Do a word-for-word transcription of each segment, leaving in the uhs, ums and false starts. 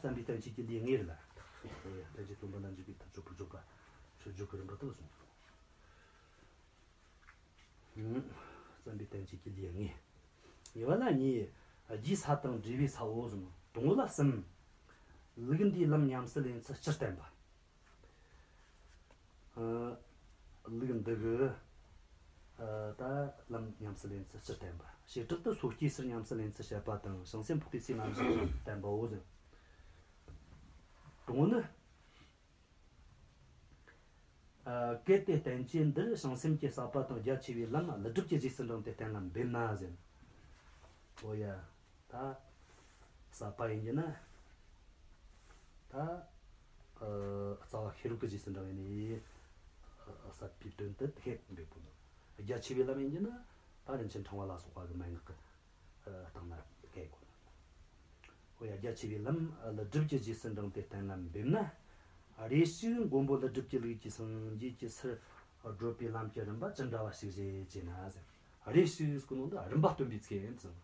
བརྩམ་པའི་བསྟན་བཅོས་ཀྱི་ལེའུ་ལྔ་རེད་ལ། ཨོ་ཡ། བསྟན་བཅོས་རྩོམ་པ་ལ་འཇུག་པའི་ཐབས་མཆོག་གི་བརྗོད་པ། མཆོག་བརྗོད་ཀྱི་རིམ་པ་དེ་ལ་གསུངས་སོ། ཨུམ། བརྩམ་པའི་བསྟན་བཅོས་ཀྱི་ལེའུ་ལྔ། གཉིས་པ་ལ་གཉིས། རྒྱས་ས་དང་འགྲེལ་བའི་ས་བོ་གསུམ། དང་པོ་ལ་གསུམ། ལུགས་འདིའི་ལམ་ཉམས་སུ་ལེན་ཚུལ་སྤྱིར་བསྟན་པ། ཨ། ལུགས་འདི་གི། ཨ། ད་ལམ་ཉམས་སུ་ལེན་ཚུལ་སྤྱིར་བསྟན་པ། བྱེ་བྲག་ཏུ་སོ་སྐྱེའི་ཕྱིར་ཉམས་སུ་ལེན་ཚུལ་བཤད་པ་དང་། བྱང་སེམས་འཕགས་པའི་ཚུལ་རྣམ་བཞག་བསྟན་པའོ་ཟེར། དང་པོ་ནི། ཨ། གལ་ཏེ་བསྟན་བཅོས་འདིར་བྱང་སེམས་ཀྱི་ཟབ་པ་དང་རྒྱ་ཆེ་བའི་ལམ་ཀླུ་སྒྲུབ་ཀྱི་རྗེས་སུ་འབྲངས་ཏེ་གཏན་ལ་འབེབས་ན་ཟེར། ཨོ་ཡ། ད་ཟབ་པ་ཡིན་གྱི་ན། ད་ཨ། རྩ་བ་ཤེས་རབ་ཀྱི་རྗེས་སུ་འབྲངས་ཡིན་ནི། ཨ། ཟབ་པའི་དོན་དུ་དེ་འབེབས་དགོས་ནོ། རྒྱ་ཆེ་བའི་ལམ་ཡིན་གྱི་ན། ད་རིན་ཆེན་ཕྲེང་བ་ལ་སོགས་པ་གི་མན་ངག་གི། ཨ། སྟེང་ན་བཀལ་དགོས་ནོ། ཨོ་ཡ། རྒྱ་ཆེ་བའི་ལམ་ཀླུ་སྒྲུབ་ཀྱི་རྗེས་སུ་འབྲངས་ཏེ་གཏན་ལ་འབེབས་ན། རེ་ཞིག་མགོན་པོ་ཀླུ་སྒྲུབ་ཀྱི་ལུགས་ཀྱི་སངས་རྒྱས་ཀྱི་སར་བགྲོད་པའི་ལམ་གྱི་རིམ་པ་ཅི་འདྲ་བ་ཞིག་བཞེད་ཅེ་ན་ཟེར། རེ་ཞིག་ཟེར་གོ་ནོ་འདི་རིམ་པ་སྟོན་པའི་ཚིག་ཡིན་ཟེར།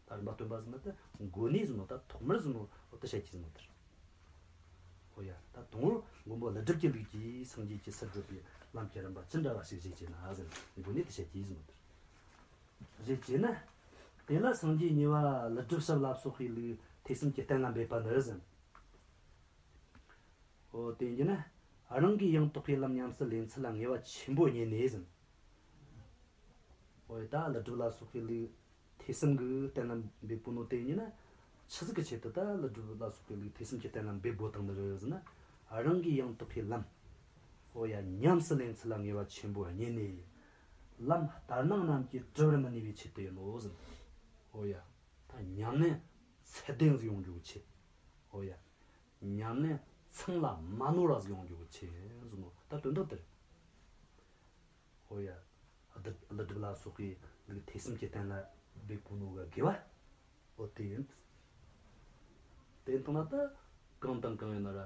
ད་རིམ་པ་སྟོན་པ་ཟེར་ན་ད་འགོ་ནས་ཟེར་ནོ། ད་ཐོག་མར་ཟེར་ནོ། འོ་ད་བཤད་ཀྱི་ཟེར་ནོ་དེ་རེད། ཨོ་ཡ། ད་དང་པོར་མགོན་པོ་ཀླུ་སྒྲུབ་ཀྱི་ལུགས་ཀྱི་སངས་རྒྱས་ཀྱི་སར་བགྲོད་པའི་ལམ་གྱི་རིམ་པ་ཅི་འདྲ་བ་ཞིག་བཞེད་ཅེ་ན་ཟེར། འགོ་ནས་དེ་བཤད་ཀྱི་ཟེར་ནོ་དེ་རེད། བཞེད་ཅེ་ན། དེ་ལ་སངས་རྒྱས་གཉིས་པ་ཀླུ་སྒྲུབ་ཞབས་ལ་སོགས་པའི་ལུགས་ཐོས་བསམ་གྱི་གཏན་ལ་འབེབས་པ་ནི་ཟེར། འོ་དེ་ཡིན་ན། རང་གིས་ཡང་དག་པའི་ལམ་ཉམས་སུ་ལེན་ཚུལ་ལ་ངེས་པ་ཆེན་པོ་རྙེད་ནས་ཟེར། འོ་ད་ཀླུ་སྒྲུབ་ལ་སོགས་པའི་ལུགས་ཐོས་བསམ་གྱི་གཏན་ལ་འབེབས་པོ་ནོ་དེ་ཡིན་ན། ཆི་ཟིག་གི་ཆེད་དུ་ད་ཀླུ་སྒྲུབ་ལ་སོགས་པའི་ལུགས་ཐོས་བསམ་གྱི་གཏན་ལ་འབེབས་དགོས་བཏང་ནི་རེད་ཟེར་ན། རང་གིས་ཡང་དག་པའི་ལམ། འོ་ཡ། ཉམས་སུ་ལེན་ཚུལ་ལ་ངེས་པ་ཆེན་པོ་རྙེད་ནས། ལམ་ལྟར་སྣང་རྣམས་ཀྱིས་གྲུབ་པར་མི་ནུས་པའི་ཆེད་དུ་ཡིན་ནོ་ཟེར། འོ་ཡ། ད་ཉམས་ལེན་ཚད་ལྡན་ཟིག་ཡོང་རྒྱུ་གི་ཆེད། འོ་ཡ། ཉམས་ལེན་ཚང་ལ་མ་ནོར་བ་ཟིག་ཡོང་རྒྱུ་གི་ཆེད་ཟེར་ནོ། ད་དོན་དག་དེ་རེད། འོ་ཡ། ཀླུ་སྒྲུབ་ལ་སོགས་པའི་ལུགས་ཐོས་བསམ་གྱི་གཏན་ལ་འབེབས་གོ་ནོ་གི་དགེ་བ། འོ་དེ་ཡིན། དེ་ཡིན་དང་ན་ད་གང་དང་གང་ཡིན་ན་ར།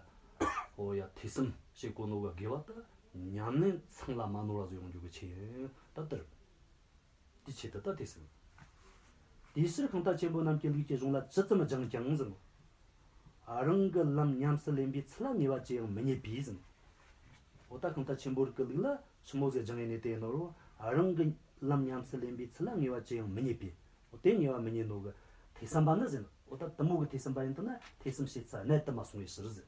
འོ་ཡ། ཐོས་བསམ་བྱེད་གོ་ནོ་གི་དགེ་བ་ད་ཉམས་ལེན་ཚང་ལ་མ་ནོར་བ་ཟིག་ཡོང་རྒྱུ་གི་ཆེད་ཡིན། ད་དེ་རེད། དེའི་ཆེད་དུ་ད་ཐོས་བསམ། དེའི་ཕྱིར་གང་ལྟར་ཆེན་པོ་རྣམས་ཀྱི་ལུགས་ཀྱི་གཞུང་ལ་ཇི་ཙམ་སྦྱངས་ཀྱང་ཟེར། རང་གི་ལམ་ཉམས་སུ་ལེན་པའི་ཚུལ་ལ་ངེས་པ་ཅི་ཡང་མི་རྙེད་པས་ཟེར། འོ་ད་གང་ལྟར་ཆེན་པོ་རིགས་ཀྱི་ལུགས་ལ་ཆི་མོ་ཟིག་སྦྱངས་ཡིན་ནས་དེ་ཡིན་ནོ། རང་གི་ལམ་ཉམས་སུ་ལེན་པའི་ཚུལ་ལ་ངེས་པ་ཅི་ཡང་མི་རྙེད་པས། འོ་དེ་ངེས་པ་མི་རྙེད་ནོ་གི་ཐོས་བསམ་པ་ནི་ཟེར། འོ་ད་དེ་མོ་གི་ཐོས་བསམ་པ་ཡིན་དུས་ན་ཐོས་བསམ་བྱེད་ཚུལ་གནད་དུ་མ་སོང་བའི་ཕྱིར་ཟེར།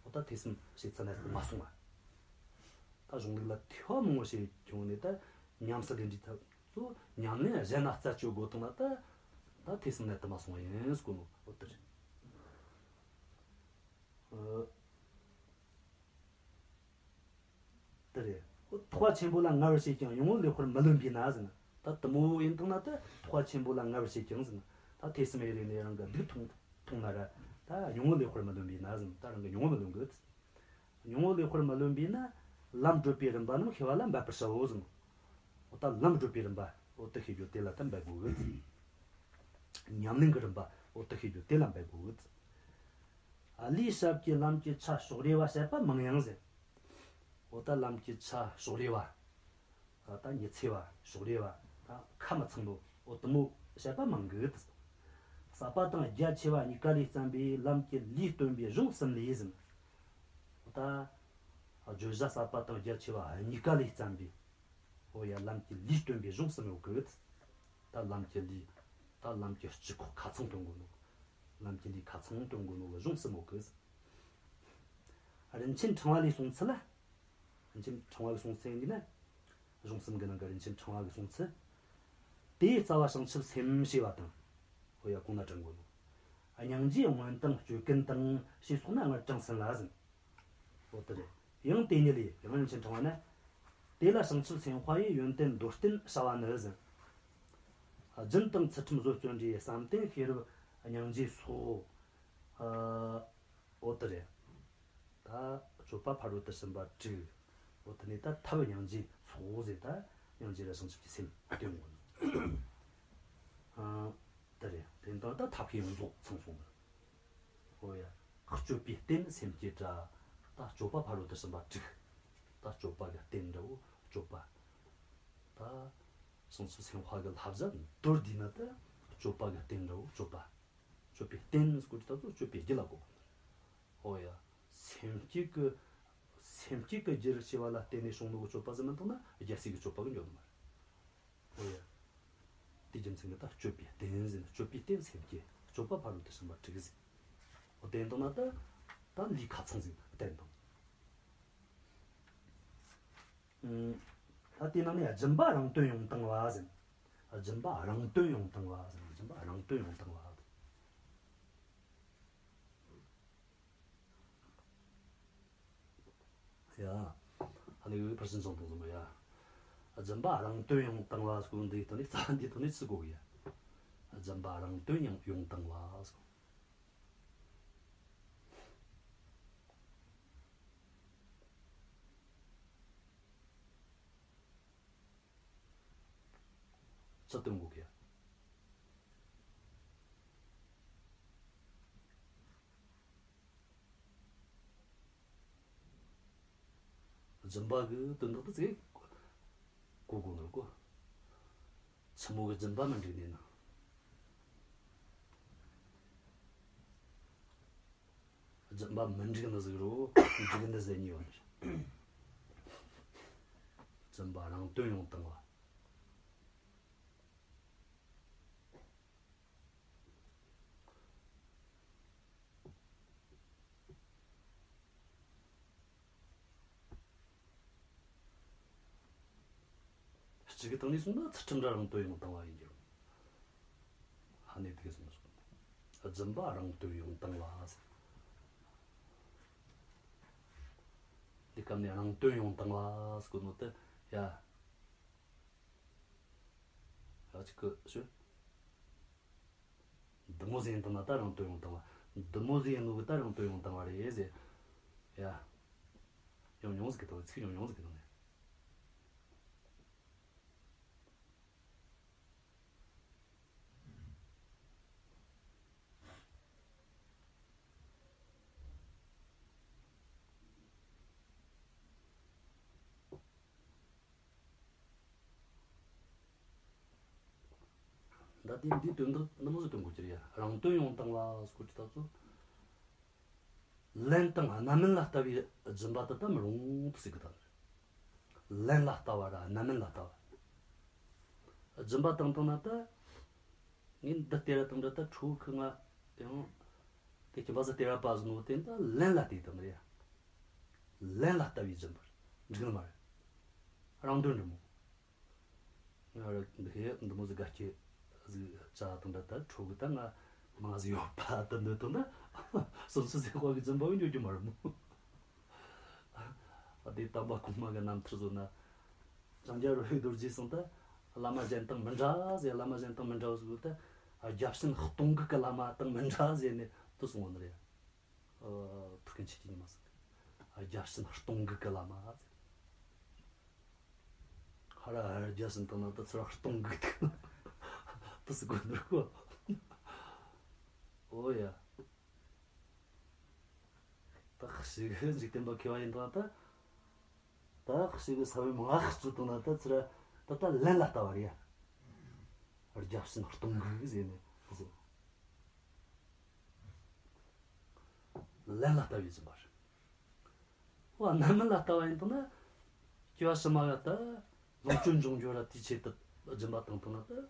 འོ་ད་ཐོས་བསམ་བྱེད་ཚུལ་གནད་དུ་མ་སོང་བ། ད་གཞུང་ལུགས་ལ་ཐོས་པ་མང་བོ་བྱས་བྱུང་ནས་ད་ཉམས་སུ་ལེན་དུས་ཐབས་ཚུལ་ཉམས་ལེན་གཞན་ན་རྩད་གཅོད་དགོས་བཏང་ན་ད། ད་ཐོས་བསམ་གནད་དུ་མ་སོང་བ་ཡིན་ཟེར་གོ་ནོ། འོ་དེ་རེད། ཨ། དེ་རེད། འོ་ཐེག་པ་ཆེན་པོ་ལ་མངའ་བར་བྱེད་ཀྱང་ཡང་ངོ་ལེགས་པར་མི་ལོན་པས་ན་ཟེར་ན། ད་དེ་མོ་ཡིན་བཏང་ན་ད་ཐེག་པ་ཆེན་པོ་ལ་མངའ་བར་བྱེད་ཀྱང་ཟེར་ན། ད་ཐོས་བསམ་ཡེ་རེ་ནས་རང་གི་སྡུག་མཐོང་མཐོང་ན་ར། ད་ཡང་ངོ་ལེགས་པར་མི་ལོན་པས་ན་ཟེར་ན། ད་རང་གི་ཡང་ངོ་མི་ལོན་གི། ཡང་ངོ་ལེགས་པར་མི་ལོན་པས་ན། ལམ་བགྲོད་པའི་རིམ་པ་རྣམས་ཤེས་པ་ལ་འབད་པར་བྱའོ་ཟེར་ན། འོ་ད་ལམ་བགྲོད་པའི་རིམ་པ་འོ་དེ་ཤེས་རྒྱུ་དེ་ལ་ད་འབད་དགོས་གི། ཉམས་ལེན་གྱི་རིམ་པ་འོ་དེ་ཤེས་རྒྱུ་དེ་ལ་འབད་དགོས་གི། ཨ། ལུས་ཞབས་ཀྱི་ལམ་གྱི་ཆ་ཕྱོགས་རེ་བ་བཤད་པ་མང་ཡང་ཟེར། འོ་ད་ལམ་གྱི་ཆ་ཕྱོགས་རེ་བ། ད་ཉི་ཚེ་བ་ཕྱོགས་རེ་བ། ད་ཁ་མི་ཚང་ནོ་འོ་དེ་མོ་བཤད་པ་མང་གི། ཟབ་པ་དང་རྒྱ་ཆེ་བ་གཉིས་ཀ་ལས་བརྩམས་པའི་ལམ་གྱི་ལུས་སྟོན་པའི་གཞུང་གསུམ་ལས་ཟེར། འོ་ད་བརྗོད་བྱ་ཟབ་པ་དང་རྒྱ་ཆེ་བ་གཉིས་ཀ་ལས་བརྩམས་པའི། འོ་ཡ། ལམ་གྱི་ལུས་སྟོན་པའི་གཞུང་གསུམ་ཡོད་གི། ད་ལམ་གྱི་ལུས། ད་ལམ་གྱི་སྤྱི་ཁོག་ཁ་ཚང་སྟོན་དགོས་ནོ། ལམ་གྱི་ལུས་ཁ་ཚང་སྟོན་དགོས་ནོ་གི་གཞུང་གསུམ་ཡོད་གི། རིན་ཆེན་ཕྲེང་བ་ལས་གསུངས་ཚུལ་ལ། རིན་ཆེན་ཕྲེང་བ་གི་གསུངས་ཚུལ་ཡིན་ན། གཞུང་གསུམ་གི་ནང་གི་རིན་ཆེན་ཕྲེང་བ་གི་གསུངས་ཚུལ། དེའི་རྩ་བ་བྱང་ཆུབ་སེམས་ཞེས་པ་དང་། འོ་ཡ། གོང་ན་དྲངས་དགོས་ནོ། སྙིང་རྗེའི་སྔོན་དང་སྤྱོད་ཀུན་དང་ཞེས་སོགས་ན་སྔར་དྲངས་ཟིན་ལ་ཟེར། འོ་དེ་རེད། ཡང་དེ་ཉིད་ལས་ཡང་རིན་ཆེན་ཕྲེང་བ་ན། དེ་ལ་བྱང་ཆུབ་སེམས་དཔའ་ཡི་ཡོན་ཏན་མདོར་བསྟན་བྱ་བ་ནི་ཟེར། རྒྱུན་དང་ཚུལ་ཁྲིམས་བཟོད་བརྩོན་འགྲུས་བསམ་གཏན་ཤེས་རབ་སྙིང་རྗེ་སོགས། ཨ། འོ་དེ་རེད། ད་སྤྱོད་པ་ཕ་རོལ་ཏུ་ཕྱིན་པ་དྲུག་འོ་དེ་ནས་ད་ཐབས་སྙིང་རྗེ་སོགས་ཟེར། ད་སྙིང་རྗེ་ར་བྱང་ཆུབ་ཀྱི་སེམས་སྟོན་དགོས་ནོ། ཨ། དེ་རེད། དེ་ལྟར་ད་ཐབས་ཤེས་ཡོངས་རྫོགས་ཚང་སོང་། འོ་ཡ། སྤྱོད་པའི་རྟེན་སེམས་བསྐྱེད་དྲ། ད་སྤྱོད་པ་ཕ་རོལ་ཏུ་ཕྱིན་པ་དྲུག་ད་སྤྱོད་པ་གི་རྟེན་འདྲ་བོ་སྤྱོད་པ། ད་བྱང་ཆུབ་སེམས་དཔའ་གི་བསླབ་བྱ་མདོར་བསྡུས་ན་ད་སྤྱོད་པ་གི་རྟེན་འདྲ་བོ་སྤྱོད་པ། སྤྱོད་པའི་རྟེན་སྐོར་གྱི་ད་ཚོ་སྤྱོད་པའི་རྒྱུ་ལ་གོ་བ། ཨོ་ཡ། སེམས་བསྐྱེད་ཀྱི། སེམས་བསྐྱེད་ཀྱི་རྒྱུར་བྱས་པ་ལ་བརྟེན་ནས་བྱུང་ནོ་གི་སྤྱོད་པ་ཟིག་མིན་འདུག་ན། རྒྱལ་སྲས་ཀྱི་སྤྱོད་པ་གི་འཇོག་ནི་མ་རེད། ཨོ་ཡ། དེའི་རྒྱུ་མཚན་གྱིས་ད་སྤྱོད་པའི་རྟེན་ཟེར་ན། སྤྱོད་པའི་རྟེན་སེམས་བསྐྱེད། སྤྱོད་པ་ཕ་རོལ་ཏུ་ཕྱིན་པ་དྲུག་ཟེར། ཨོ་དེ་འདུག་ན་ད། ད་ལས་ཁ་ཚང་ཟིག་བསྟན་དང་། ཨུམ། ད་དེའི་ནང་ནས་སྦྱིན་པ་རང་དོན་ཡོང་བཏང་བ་ཟེར། སྦྱིན་པ་རང་དོན་ཡོང་བཏང་བ་ཟེར། སྦྱིན་པ་རང་དོན་ཡོང་བཏང་བ། ཡ། ཨ་ནི་ཕར་ཕྱིན་ཚོགས་དང་ཟེར་མོ་ཡ། སྦྱིན་པ་རང་དོན་ཡོང་བཏང་བ་ཟེར་གོ་འདི་ཐོག་ནས། རྩ་བ་འདི་ཐོག་ནས་ཚིག་གོ་གི་ཡ། སྦྱིན་པ་རང་དོན་ཡང་ཡོང་བཏང་བ་ཟེར། ཚུལ་སྟོན་དགོས་ཀྱི། སྦྱིན་པ་གི་དོན་དག་དེ་ཚིག་གོ་དགོས་ནོ་གོ། ཆི་མོ་གི་སྦྱིན་པ་མི་འགྲིག་ནས་ན། སྦྱིན་པ་མི་འགྲིག་ནི་ཟིག་རོ། འགྲིག་ནི་ཟེར་ནི་ཡོད་ནི་རེད། སྦྱིན་པ་རང་དོན་ཡོང་བཏང་བ། གཅིག་གི་སྟེང་ནས་གསུངས་ན་ཚུལ་ཁྲིམས་ར་རང་དོན་ཡོང་བཏང་བ་ཡིན་རྒྱུ། ཧ་ནས་དེ་གསུངས་སོང་། སྦྱིན་པ་རང་དོན་ཡོང་བཏང་བ་ཟེར། འདི་སྐབས་ནས་རང་དོན་ཡོང་བཏང་བ་ཟེར་གོ་ནོ་དེ་ཡ། ཡ་གཅིག་གི་ཤོད། འདི་མོ་ཟིག་ཡིན་དང་ན་ད་རང་དོན་ཡོང་བཏང་བ། འདི་མོ་ཟིག་ཡིན་ནོ་གི་ད་རང་དོན་ཡོང་བཏང་བ་རེད་ཟེར། ཡ། ཉུང་ཉུང་ཟིག་གི་དང་ཚིག་ཉུང་ཉུང་ཟིག་གི་དང་ནས། ད་དེ་འདི་དོན་དག་འདི་མོ་ཟིག་སྟོན་དགོས་ཀྱི་རེད་ཡ། རང་དོན་ཡོང་བཏང་བ་ཟེར་གོ་དུས་ད་ཚོ། ལན་དང་རྣམ་སྨིན་ལ་ལྟ་བའི་སྦྱིན་པ་དེ་ད་མི་རུང་དུ་ཟེར་གི་ད། ལན་ལ་ལྟ་བ་ར་རྣམ་སྨིན་ལ་ལྟ་བ། སྦྱིན་པ་བཏང་བཏང་ན་ད། ངས་འདི་སྟེར་བ་དང་འདྲ་ད་ཁྲོ་གི་ང་ཡང་། དེ་ཁྱིམ་པ་ཟིག་སྟེར་བ་པ་ཟིག་ནོ་དེ་ད་ལན་ལ་ལྟོས་དང་རེད། ལན་ལ་ལྟ་བའི་སྦྱིན་པ་འགྲིག་ནི་མ་རེད། རང་དོན་འགྲིག་མོ། ང་ར་འདི་ཧེ་འདི་མོ་ཟིག་དགའ་སྐྱེ་ཟིག་བྱ་དང་འདྲ་ད་ཁྲོ་གི་ད་ང་མང་ཟིག་ཡོད་པ་ད་འདོད་དང་ན། སོ་སོ་ཟིག་དཔའ་གི་སྦྱིན་པ་བས་འགྱོ་རྒྱུ་མ་རེད་མོ། ཨ་དེ་དམ་པ་གོང་མ་གི་རྣམ་ཐར་བཟོ་ན། ལྕང་སྐྱ་རོ་ཧི་རྡོ་རྗེ་གསུངས་ད། བླ་མ་གཞན་དང་མི་འདྲ་ཟེར། བླ་མ་གཞན་དང་མི་འདྲ་ཟེར་ད། བརྒྱ་བྱིན་སྟོང་གི་གི་བླ་མ་དང་མི་འདྲ་ཟེར་ནས་དུ་གསུངས་ནི་རེད། ཨ། ཐུགས་ཀྱི་ཆེ་གི་ཉི་མ་ཟེར། བརྒྱ་བྱིན་སྟོང་གི་གི་བླ་མ་ཟེར། ཧ་ར་ཧ་ར་བརྒྱ་བྱིན་དང་ན་དུ་ཚུར་སྟོང་གི་དུ་ཟེར་དགོས་ནི་རེད་གོ། ཨོ་ཡ། ད་ཞིག་འཇིག་རྟེན་པ་མཁས་པ་ཡིན་དང་ད། ད་ཞིག་ས་བོན་མང་ཤོས་བཙུགས་བཏང་ན་ད་ཚུར་ད་ལན་ལ་ལྟ་བ་རེད་ཡ། བརྒྱ་བྱིན་སྟོང་གི་ཟེར་ནས་ཟེར། ལན་ལ་ལྟ་བའི་སྦྱིན་པ་རེད། ཨོ་རྣམ་སྨིན་ལ་ལྟ་བ་ཡིན་དང་ན། སྐྱེ་བ་ཕྱི་མ་ག་ད་ལོངས་སྤྱོད་འབྱུང་འགྱུར་ར་དེའི་ཆེད་དུ་སྦྱིན་པ་བཏང་བཏང་ན་ད།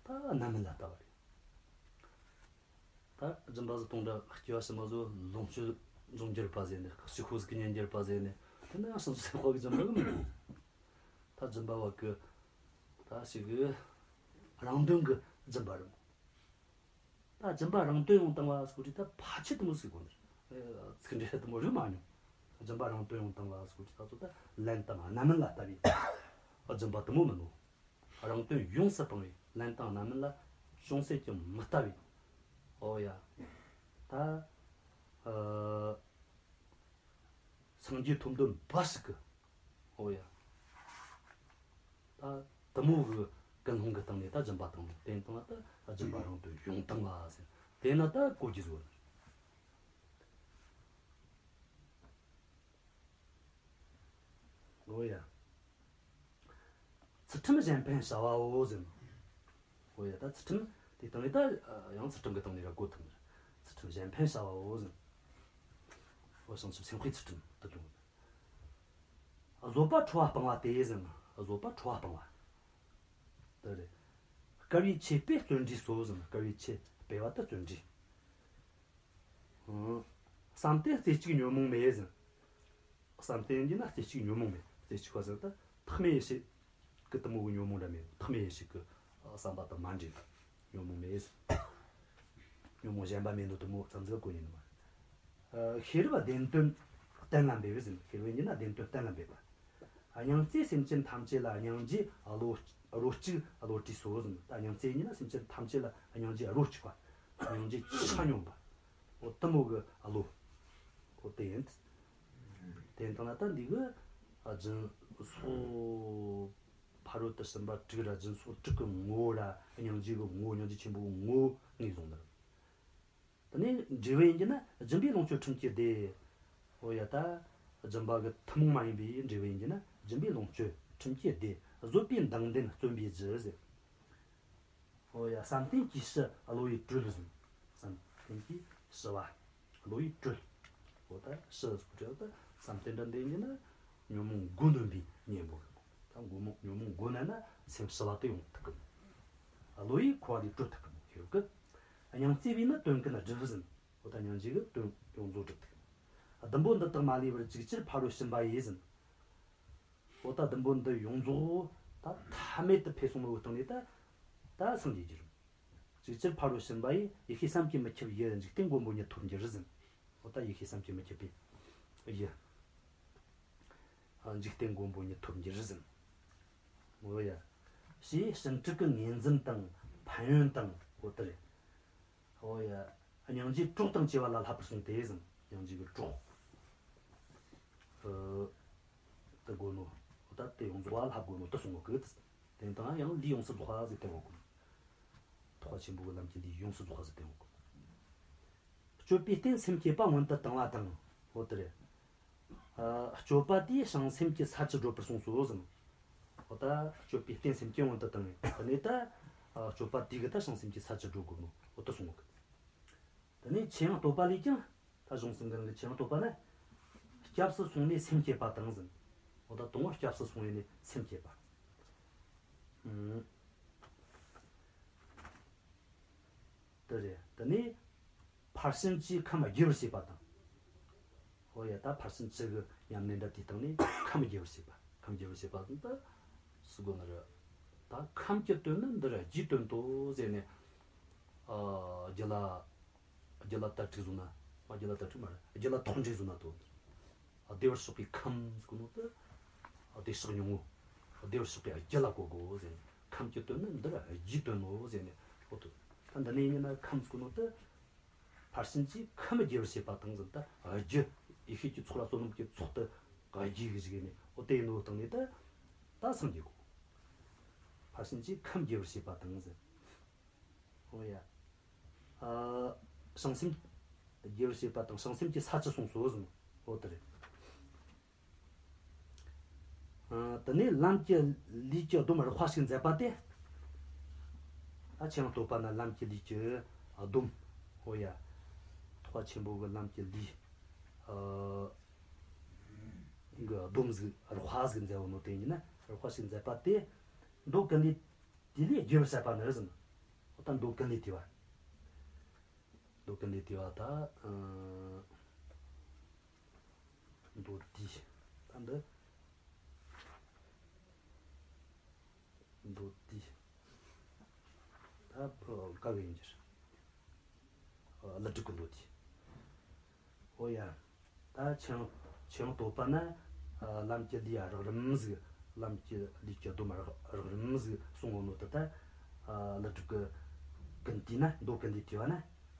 ད་རྣམ་སྨིན་ལ་ལྟ་བ་རེད། ད་སྦྱིན་པ་ཟིག་གཏོང་འདྲ་སྐྱེ་བ་ཕྱི་མ་ཟོ་ལོངས་སྤྱོད་འབྱུང་འགྱུར་པ་ཟེར་ནས་ཕྱི་ཁོ་ཟིག་གི་ཉན་འགྱུར་པ་ཟེར་ནས་དེ་ན་ཡང་སོ་སོའི་དཔའ་གི་སྦྱིན་པ་གི་མི་འདུག་ད་སྦྱིན་པ་བ་གི་ད་ཞིག་གི་རང་དོན་གི་སྦྱིན་པ་རེད་མོ། ད་སྦྱིན་པ་རང་དོན་ཡོང་བཏང་བ་ཟེར་གོ་དུས་ད་ཕལ་ཆེར་དུ་མོ་ཟེར་གོ་ནི་རེད། ཚིག་འགྲེལ་དུ་མོ་རེད་མ་མྱོང་། སྦྱིན་པ་རང་དོན་ཡོང་བཏང་བ་ཟེར་གོ་དུས་ད་ཚོ་ད་ལན་དང་རྣམ་སྨིན་ལ་ལྟ་བའི་སྦྱིན་པ་དུ་མོ་མིན་ནོ། རང་དོན་ཡོངས་སུ་སྤངས་པའི་ལན་དང་རྣམ་སྨིན་ལ་ཅུང་ཟད་ཀྱང་མི་ལྟ་བའི། ཨོ་ཡ། ད། ཨ། སངས་རྒྱས་ཐོབ་འདོད་འབའ་ཞིག་གི། ཨོ་ཡ། ད་དུ་མོ་གི་ཀུན་སློང་གི་སྟེང་ནས་ད་སྦྱིན་པ་བཏང་ནས་བསྟན་བཏང་ད་སྦྱིན་པ་རང་དོན་ཡོང་བཏང་བ་ཟེར། དེ་ན་ད་གོ་རྒྱུ་ཟིག་ཡོད། ཨོ་ཡ། ཚུལ་ཁྲིམས་གཞན་ཕན་བྱ་བའོ་ཟེར། ཨོ་ཡ། ད་ཚུལ་ཁྲིམས་དེ་སྟེང་ནས་ད་ཡང་ཚུལ་ཁྲིམས་ཀྱི་སྟེང་ནས་ར་གོ་ཐུབ་ནི་རེད། ཚུལ་ཁྲིམས་གཞན་ཕན་བྱ་བའོ་ཟེར། བྱང་ཆུབ་སེམས་དཔའི་ཚུལ་ཁྲིམས་དུ་སྟོན། བཟོད་པ་ཁྲོ་བ་སྤང་བ་སྟེ་ཟེར། བཟོད་པ་ཁྲོ་བ་སྤང་བ། དེ་རེད། དཀར་བའི་ཆོས་པས་བརྩོན་འགྲུས་སོ་ཟེར། དཀར་བའི་ཆོས་སྤེལ་བ་དེ་བརྩོན་འགྲུས། ཨང་། བསམ་གཏན་རྩེ་གཅིག་ཉོན་མོངས་མེད་ཟེར། བསམ་གཏན་གྱི་ན་རྩེ་གཅིག་ཉོན་མོངས་མེད། རྩེ་གཅིག་པ་ཟེར་ད་ཐེག་དམན་ཡེ་ཤེས་ཀྱི་དེ་མོ་གི་ཉོན་མོངས་འདྲ་མེད། ཐེག་དམན་ཡེ་ཤེས་ཀྱི་བསམ་པ་དང་མ་འདྲེས་པ། ཉོན་མོངས་མེད། ཉོན་མོངས་གཞན་པ་མེད་ནོ་དེ་མོ་ཙམ་ཟིག་གོ་ཡིན་ནི་མ་རེད། ཤེས་རབ་བདེན་དོན་གཏན་ལ་འབེབས་ཟེར། ཤེས་རབ་ཡིན་ན་བདེན་དོན་གཏན་ལ་འབེབས་པ། སྙིང་བརྩེས་སེམས་ཅན་ཐམས་ཅད་ལ་སྙིང་རྗེ་བློ་བློ་གཅིག་བློ་གྲོས་སོ་ཟེར། ད་སྙིང་བརྩེ་ཡིན་ན་སེམས་ཅན་ཐམས་ཅད་ལ་སྙིང་རྗེ་བློ་གཅིག་པ། སྙིང་རྗེ་ཆ་སྙོམས་པ། འོ་དེ་མོ་གི་བློ། འོ་དེ་ཡིན། དེ་ཡིན་དང་ན་ད་འདི་གི་སྦྱིན་སོགས་ཕ་རོལ་ཏུ་ཕྱིན་པ་དྲུག་ར། སྦྱིན་སོགས་དྲུག་གི་ངོ་བོ་ར། སྙིང་རྗེ་གི་ངོ་བོ། སྙིང་རྗེ་ཆེན་པོ་གི་ངོ་བོ་ངོས་བཟུང་ནི་རེད། དེ་ནས་འབྲས་བུ་ཡིན་གྱི་ན་སྦྱིན་པས་ལོངས་སྤྱོད་ཁྲིམས་ཀྱིས་བདེ། འོ་ཡ། ད་སྦྱིན་པ་གི་ཐུན་མོང་མ་ཡིན་པའི་འབྲས་བུ་ཡིན་གྱི་ན་སྦྱིན་པས་ལོངས་སྤྱོད་ཁྲིམས་ཀྱིས་བདེ། བཟོད་པས་མདངས་ལྡན་བརྩོན་པའི་གཞི་ཟེར། འོ་ཡ། བསམ་གཏན་གྱི་ཞི་བ་བློ་ཡི་གྲོལ་ཟེར། བསམ་གཏན་གྱི་ཞི་བ་བློ་ཡི་གྲོལ། འོ་ད་ཞི་ཟེར་གོ་ད་བསམ་གཏན་འདྲ་འདི་ཡིན་གྱི་ན་ཉོན་མོངས་མགོ་ནོན་པའི་གཉེན་པོ་རེད། ད་མགོ་མོ་ཉོན་མོངས་མགོ་ནོན་ན་སེམས་ཞི་བ་དེ་ཡོང་ཐུབ་གི། བློ་ཡིས་འཁོར་བ་ལས་གྲོལ་ཐུབ་གི་མོ་ཁྱེར་གི། སྙིང་བརྩེ་བས་ནི་དོན་ཀུན་བསྒྲུབས་ཟིན། འོ་ད་སྙིང་རྗེ་གིས་དོན་ཡོངས་རྫོགས་སྒྲུབ་ཐུབ་གི། བདུན་པོ་འདི་དག་མ་ལུས་པར་ཅིག་ཅར་ཕ་རོལ་ཕྱིན་པ་ཡིས་ཟིན། འོ་ད་བདུན་པོ་འདི་ཡོངས་རྫོགས་ད་མཐའ་མེད་དུ་འཕེལ་སོང་བའི་སྟེང་ནས་ད་ད་སངས་རྒྱས་ཀྱི་རིམ། ཅིག་ཅར་ཕ་རོལ་ཕྱིན་པ་ཡིས། ཡེ་ཤེས་བསམ་གྱིས་མི་ཁྱབ་ཡུལ། འཇིག་རྟེན་མགོན་པོ་ཉིད་ཐོབ་འགྱུར་ཟིན། འོ་ད་ཡེ་ཤེས་བསམ་གྱིས་མི་ཁྱབ་པའི་ཡུལ། ཨ། འཇིག་རྟེན་མགོན་པོ་ཉིད་ཐོབ་འགྱུར་ཟིན། འོ་ཡ། ཞེས་ཕྱིན་དྲུག་གི་ངོས་འཛིན་དང་ཕན་ཡོན་དང་། འོ་དེ་རེད། འོ་ཡ། སྙིང་རྗེའི་གྲོགས་དང་བཅས་པ་ལ་བསླབ་པར་གསུངས་ཏེ་ཟིན། སྙིང་རྗེ་གི་གྲོགས། ཨ། དེ་དགོས་ནོ། འོ་ད་དེ་ཡོངས་རྫོགས་པ་བསླབ་དགོས་ནོ་དེ་གསུངས་ནོ་གི། དེ་དང་ཡང་ལུས་ཡོངས་སུ་རྫོགས་པ་ཟེར་དེ་འོ་གོ། ཐེག་པ་ཆེན་པོ་གི་ལམ་གྱི་ལུས་ཡོངས་སུ་རྫོགས་པ་ཟེར་དེ་འོ་གོ། སྤྱོད་པའི་རྟེན་སེམས་བསྐྱེད་པ་སྔོན་དུ་བཏང་བ་དང་། འོ་དེ་རེད། ཨ། སྤྱོད་པ་དེས་བྱང་སེམས་ཀྱི་ས་བཅུ་བགྲོད་པར་གསུངས་སོ་ཟིན། འོ་ད་སྤྱོད་པའི་རྟེན་སེམས་བསྐྱེད་སྔོན་དུ་བཏང་ངེ་དེ་ནས་ད། ཨ། སྤྱོད་པ་དེ་གིས་ད་བྱང་སེམས་ཀྱི་ས་བཅུ་བགྲོད་དགོས་ནོ། འོ་དེ་གསུངས་གི། དེ་ནས་ཆོས་དབྱིངས་བསྟོད་པ་ལས་ཀྱང་། ད་གཞུང་གསུམ་གི་ནང་གི་ཆོས་དབྱིངས་བསྟོད་པ་ན། སྐྱབས་སུ་སོང་ནས་སེམས་བསྐྱེད་པ་དང་ཟིན། འོ་ད་དང་པོ་སྐྱབས་སུ་སོང་ཡས་ནས་སེམས་བསྐྱེད་པ། ཨང་། དེ་རེད། དེ་ནས་ཕར་ཕྱིན་གྱིས་ཁམས་རྒྱས་པར་བྱེད་པ་དང་། འོ་ཡ། ད་ཕར་ཕྱིན་བཅུ་གི་ཉམས་ལེན་འདྲ་དེའི་སྟེང་ནས་ཁམས་རྒྱས་པར་བྱེད་པ། ཁམས་རྒྱས་པར་བྱེད་པ་ཟིན་ད། སུ་གོ་ནི་རེད། ད་ཁམས་ཀྱི་དོན་ནི་འདིར་རྒྱས་སྟོན་ཏོ་ཟེར་ནས། ཨ། རྒྱུད་ལ། རྒྱུད་ལ་དར་ཊིཀ་བཟུང་ན། མ་རྒྱུད་ལ་དར་ཊིཀ་མ་རེད། རྒྱུད་ལ་ཐོགས་འགྲེལ་བཟུང་ན་དོ། བདེ་བར་གཤེགས་པའི་ཁམས་ཟེར་གོ་ནོ་དེ། བདེ་གཤེགས་སྙིང་པོ། བདེ་བར་གཤེགས་པའི་རྒྱུད་ལ་གོ་དགོས་ཟེར་ནས། ཁམས་ཀྱི་དོན་ནི་འདིར་རྒྱས་སྟོན་ནོ་ཟེར་ནས། འོ་དོ། ད་འདི་ནས་ཡིན་ན་ཁམས་ཟེར་གོ་ནོ་དེ། ཕར་ཕྱིན་གྱིས་ཁམས་རྒྱས་པར་བྱེད་པ་དང་ཟེར་ད། རྒྱུད་ཡེ་ཤེས་ཀྱི་ཚོགས་ལ་བསོད་ནམས་ཀྱི་ཚོགས་དེ་རྒྱས་གི་བཞག་ནས། འོ་དེ་ཡིན་ནོ་སྟེང་ནས་ད་ད་སངས་རྒྱས་གོ། ཕར་ཕྱིན་གྱིས་ཁམས་རྒྱས་པར་བྱེད་པ་དང་ཟེར། འོ་ཡ། ཨ། བྱང་སེམས་རྒྱས་པར་བྱེད་པ་དང་བྱང་སེམས་ཀྱི་ས་བཅུ་གསུངས་སོ་ཟིན། འོ་དེ་རེད། ཨ། དེ་ནས་ལམ་གྱི་ལུས་ཀྱི་སྡོམ་རགས་པ་ཞིག་མཛད་པ་སྟེ། ད་ཆོས་དབྱིངས་བསྟོད་པ་ན་ལམ་གྱི་ལུས་ཀྱི་སྡོམ། འོ་ཡ། ཐེག་པ་ཆེན་པོ་གི་ལམ་གྱི་ལུས། ཨ། གི་སྡོམ་ཟིག་རགས་པ་ཟིག་མཛད་པ་ནོ་དེ་ཡིན་ན་རགས་པ་ཞིག་མཛད་པ་སྟེ། མདོ་ཀུན་ལས། དེ་ལས་རྒྱས་པར་བཤད་པ་ནི་ཟིན། འོ་ད་མདོ་ཀུན་ལས་དེ་བ། མདོ་ཀུན་ལས་དེ་བ་ད། ཨ། མདོ་དེ། ད་འདི། མདོ་དེ། ད་བཀའ་བརྒྱད་འགྱུར། ཨ། ཀླུ་སྒྲུབ་ཀྱི་མདོ་དེ། འོ་ཡ། ད་ཆོས་དབྱིངས་ཆོས་དབྱིངས་བསྟོད་པ་ན། ཨ། ལམ་གྱི་ལུས་རགས་རིམ་ཟིག་ལམ་གྱི་ལུས་ཀྱི་སྡོམ་རགས་རིམ་ཟིག་གསུངས་ཡོད་ནོ་དེ་ད། ཨ། ཀླུ་སྒྲུབ་ཀྱི་ཀུན་བཏུས་ན། མདོ་ཀུན་བཏུས་དེ་བ་ན་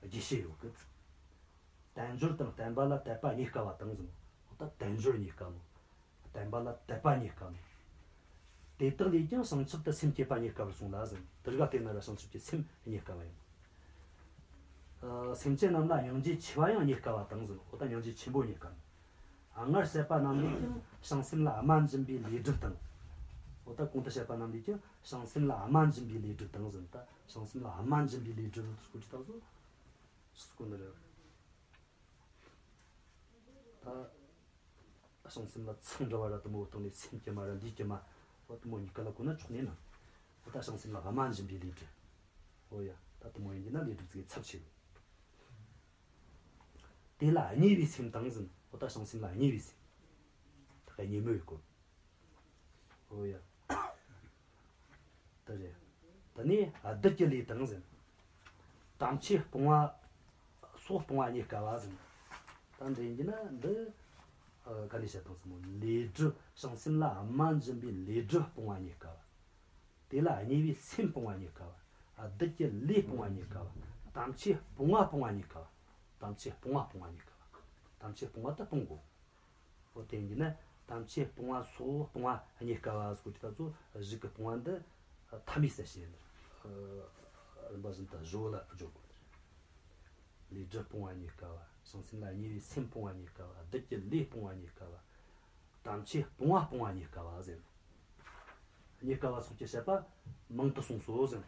རྒྱས་བཤད་ཡོད་གི། དལ་འབྱོར་དང་བསྟན་པ་ལ་དད་པ་རྙེད་དཀའ་བ་དང་ཟིན། འོ་ད་དལ་འབྱོར་རྙེད་དཀའ་མོ། བསྟན་པ་ལ་དད་པ་རྙེད་དཀའ་མོ། དེ་དག་ལས་ཀྱང་བྱང་ཆུབ་ཏུ་སེམས་བསྐྱེད་པ་རྙེད་དཀའ་བར་གསུངས་ལ་ཟིན། དེ་རིགས་ལ་བརྟེན་ན་ར་བྱང་ཆུབ་ཀྱི་སེམས་རྙེད་དཀའ་བ་ཡིན། ཨ། སེམས་ཅན་རྣམས་ལ་སྙིང་རྗེ་ཆེ་བ་ཡང་རྙེད་དཀའ་བ་དང་ཟིན། འོ་ད་སྙིང་རྗེ་ཆེན་པོ་རྙེད་དཀའ་མོ། སྔར་བཤད་པ་རྣམས་ལས་ཀྱང་བྱང་སེམས་ལ་སྨན་སྦྱིན་པའི་ལས་སྒྲིབ་དང་། འོ་ད་གོང་དུ་བཤད་པ་རྣམས་ལས་ཀྱང་བྱང་སེམས་ལ་སྨན་སྦྱིན་པའི་ལས་སྒྲིབ་དང་ཟིན། ད་བྱང་སེམས་ལ་སྨན་སྦྱིན་པའི་ལས་སྒྲིབ་སྐོར་གྱི་ཐག་ཚོ་ཞིག་གོ་ནི་རེད། ད་བྱང་སེམས་ལ་ཚང་འདྲ་བ་ར་དུ་མོ་སྟེང་ནས་སེམས་ཀྱི་མ་ར་ལུས་ཀྱི་མ། འོ་དུ་མོ་གཉིས་ཀ་ལ་གོ་ན་ཆོག་ནས་ན། འོ་ད་བྱང་སེམས་ལ་སྨན་འབྱིན་པའི་ལས་སྒྲིབ། འོ་ཡ། ད་དུ་མོ་ཡིན་གྱི་ན་ལས་སྒྲིབ་ཚིག་གི་ཚབས་ཆེ་བོ། དེ་ལ་གཉེར་བའི་སེམས་དང་ཟེར། འོ་ད་བྱང་སེམས་ལ་གཉེར་བའི་སེམས། ད་ག་གཉེར་མོ་ཡི་སྐོར། འོ་ཡ། ད་རེད། ད་ནི་བདུད་ཀྱི་ལས་དང་ཟེར། དམ་ཆོས་སྤོང་བ། སོགས་སྤོང་བ་རྙེད་དཀའ་བ་ཟེར། ད་འདྲེན་གྱི་ན་འདི། ཨ། ག་ནས་བཤད་དང་ཟེར་མོ། ལས་སྒྲིབ་བྱང་སེམས་ལ་སྨན་འབྱིན་པའི་ལས་སྒྲིབ་སྤོང་བ་རྙེད་དཀའ་བ། དེ་ལ་གཉེར་བའི་སེམས་སྤོང་བ་རྙེད་དཀའ་བ། བདུད་ཀྱི་ལས་སྤོང་བ་རྙེད་དཀའ་བ། དམ་ཆོས་སྤོང་བ་སྤོང་བ་རྙེད་དཀའ་བ། དམ་ཆོས་སྤོང་བ་སྤོང་བ་རྙེད་དཀའ་བ། དམ་ཆོས་སྤོང་བ་ད་སྤོང་དགོས། འོ་དེ་ཡིན་ན་དམ་ཆོས་སྤོང་བ་སོགས་སྤོང་བ་རྙེད་དཀའ་བ་སྐོར་གྱི་ད་ཚོ་གཞུག་གི་སྤོང་བ་འདི་ཐ་མའི་གསལ་བྱེད་ཡིན། རིམ་པ་བཞིན་དུ་གཞུག་ལ་སྦྱོར་དགོས། ལས་སྒྲིབ་སྤོང་བ་རྙེད་དཀའ་བ། བྱང་སེམས་ལ་གཉེར་བའི་སེམས་སྤོང་བ་རྙེད་དཀའ་བ། བདུད་ཀྱི་ལས་སྤོང་བ་རྙེད་དཀའ་བ། དམ་ཆོས་སྤོང་བ་སྤོང་བ་རྙེད་དཀའ་བ་ཟེར། རྙེད་དཀའ་བ་སོགས་ཀྱི་བཤད་པ་མང་དུ་གསུངས་སོ་ཟེར།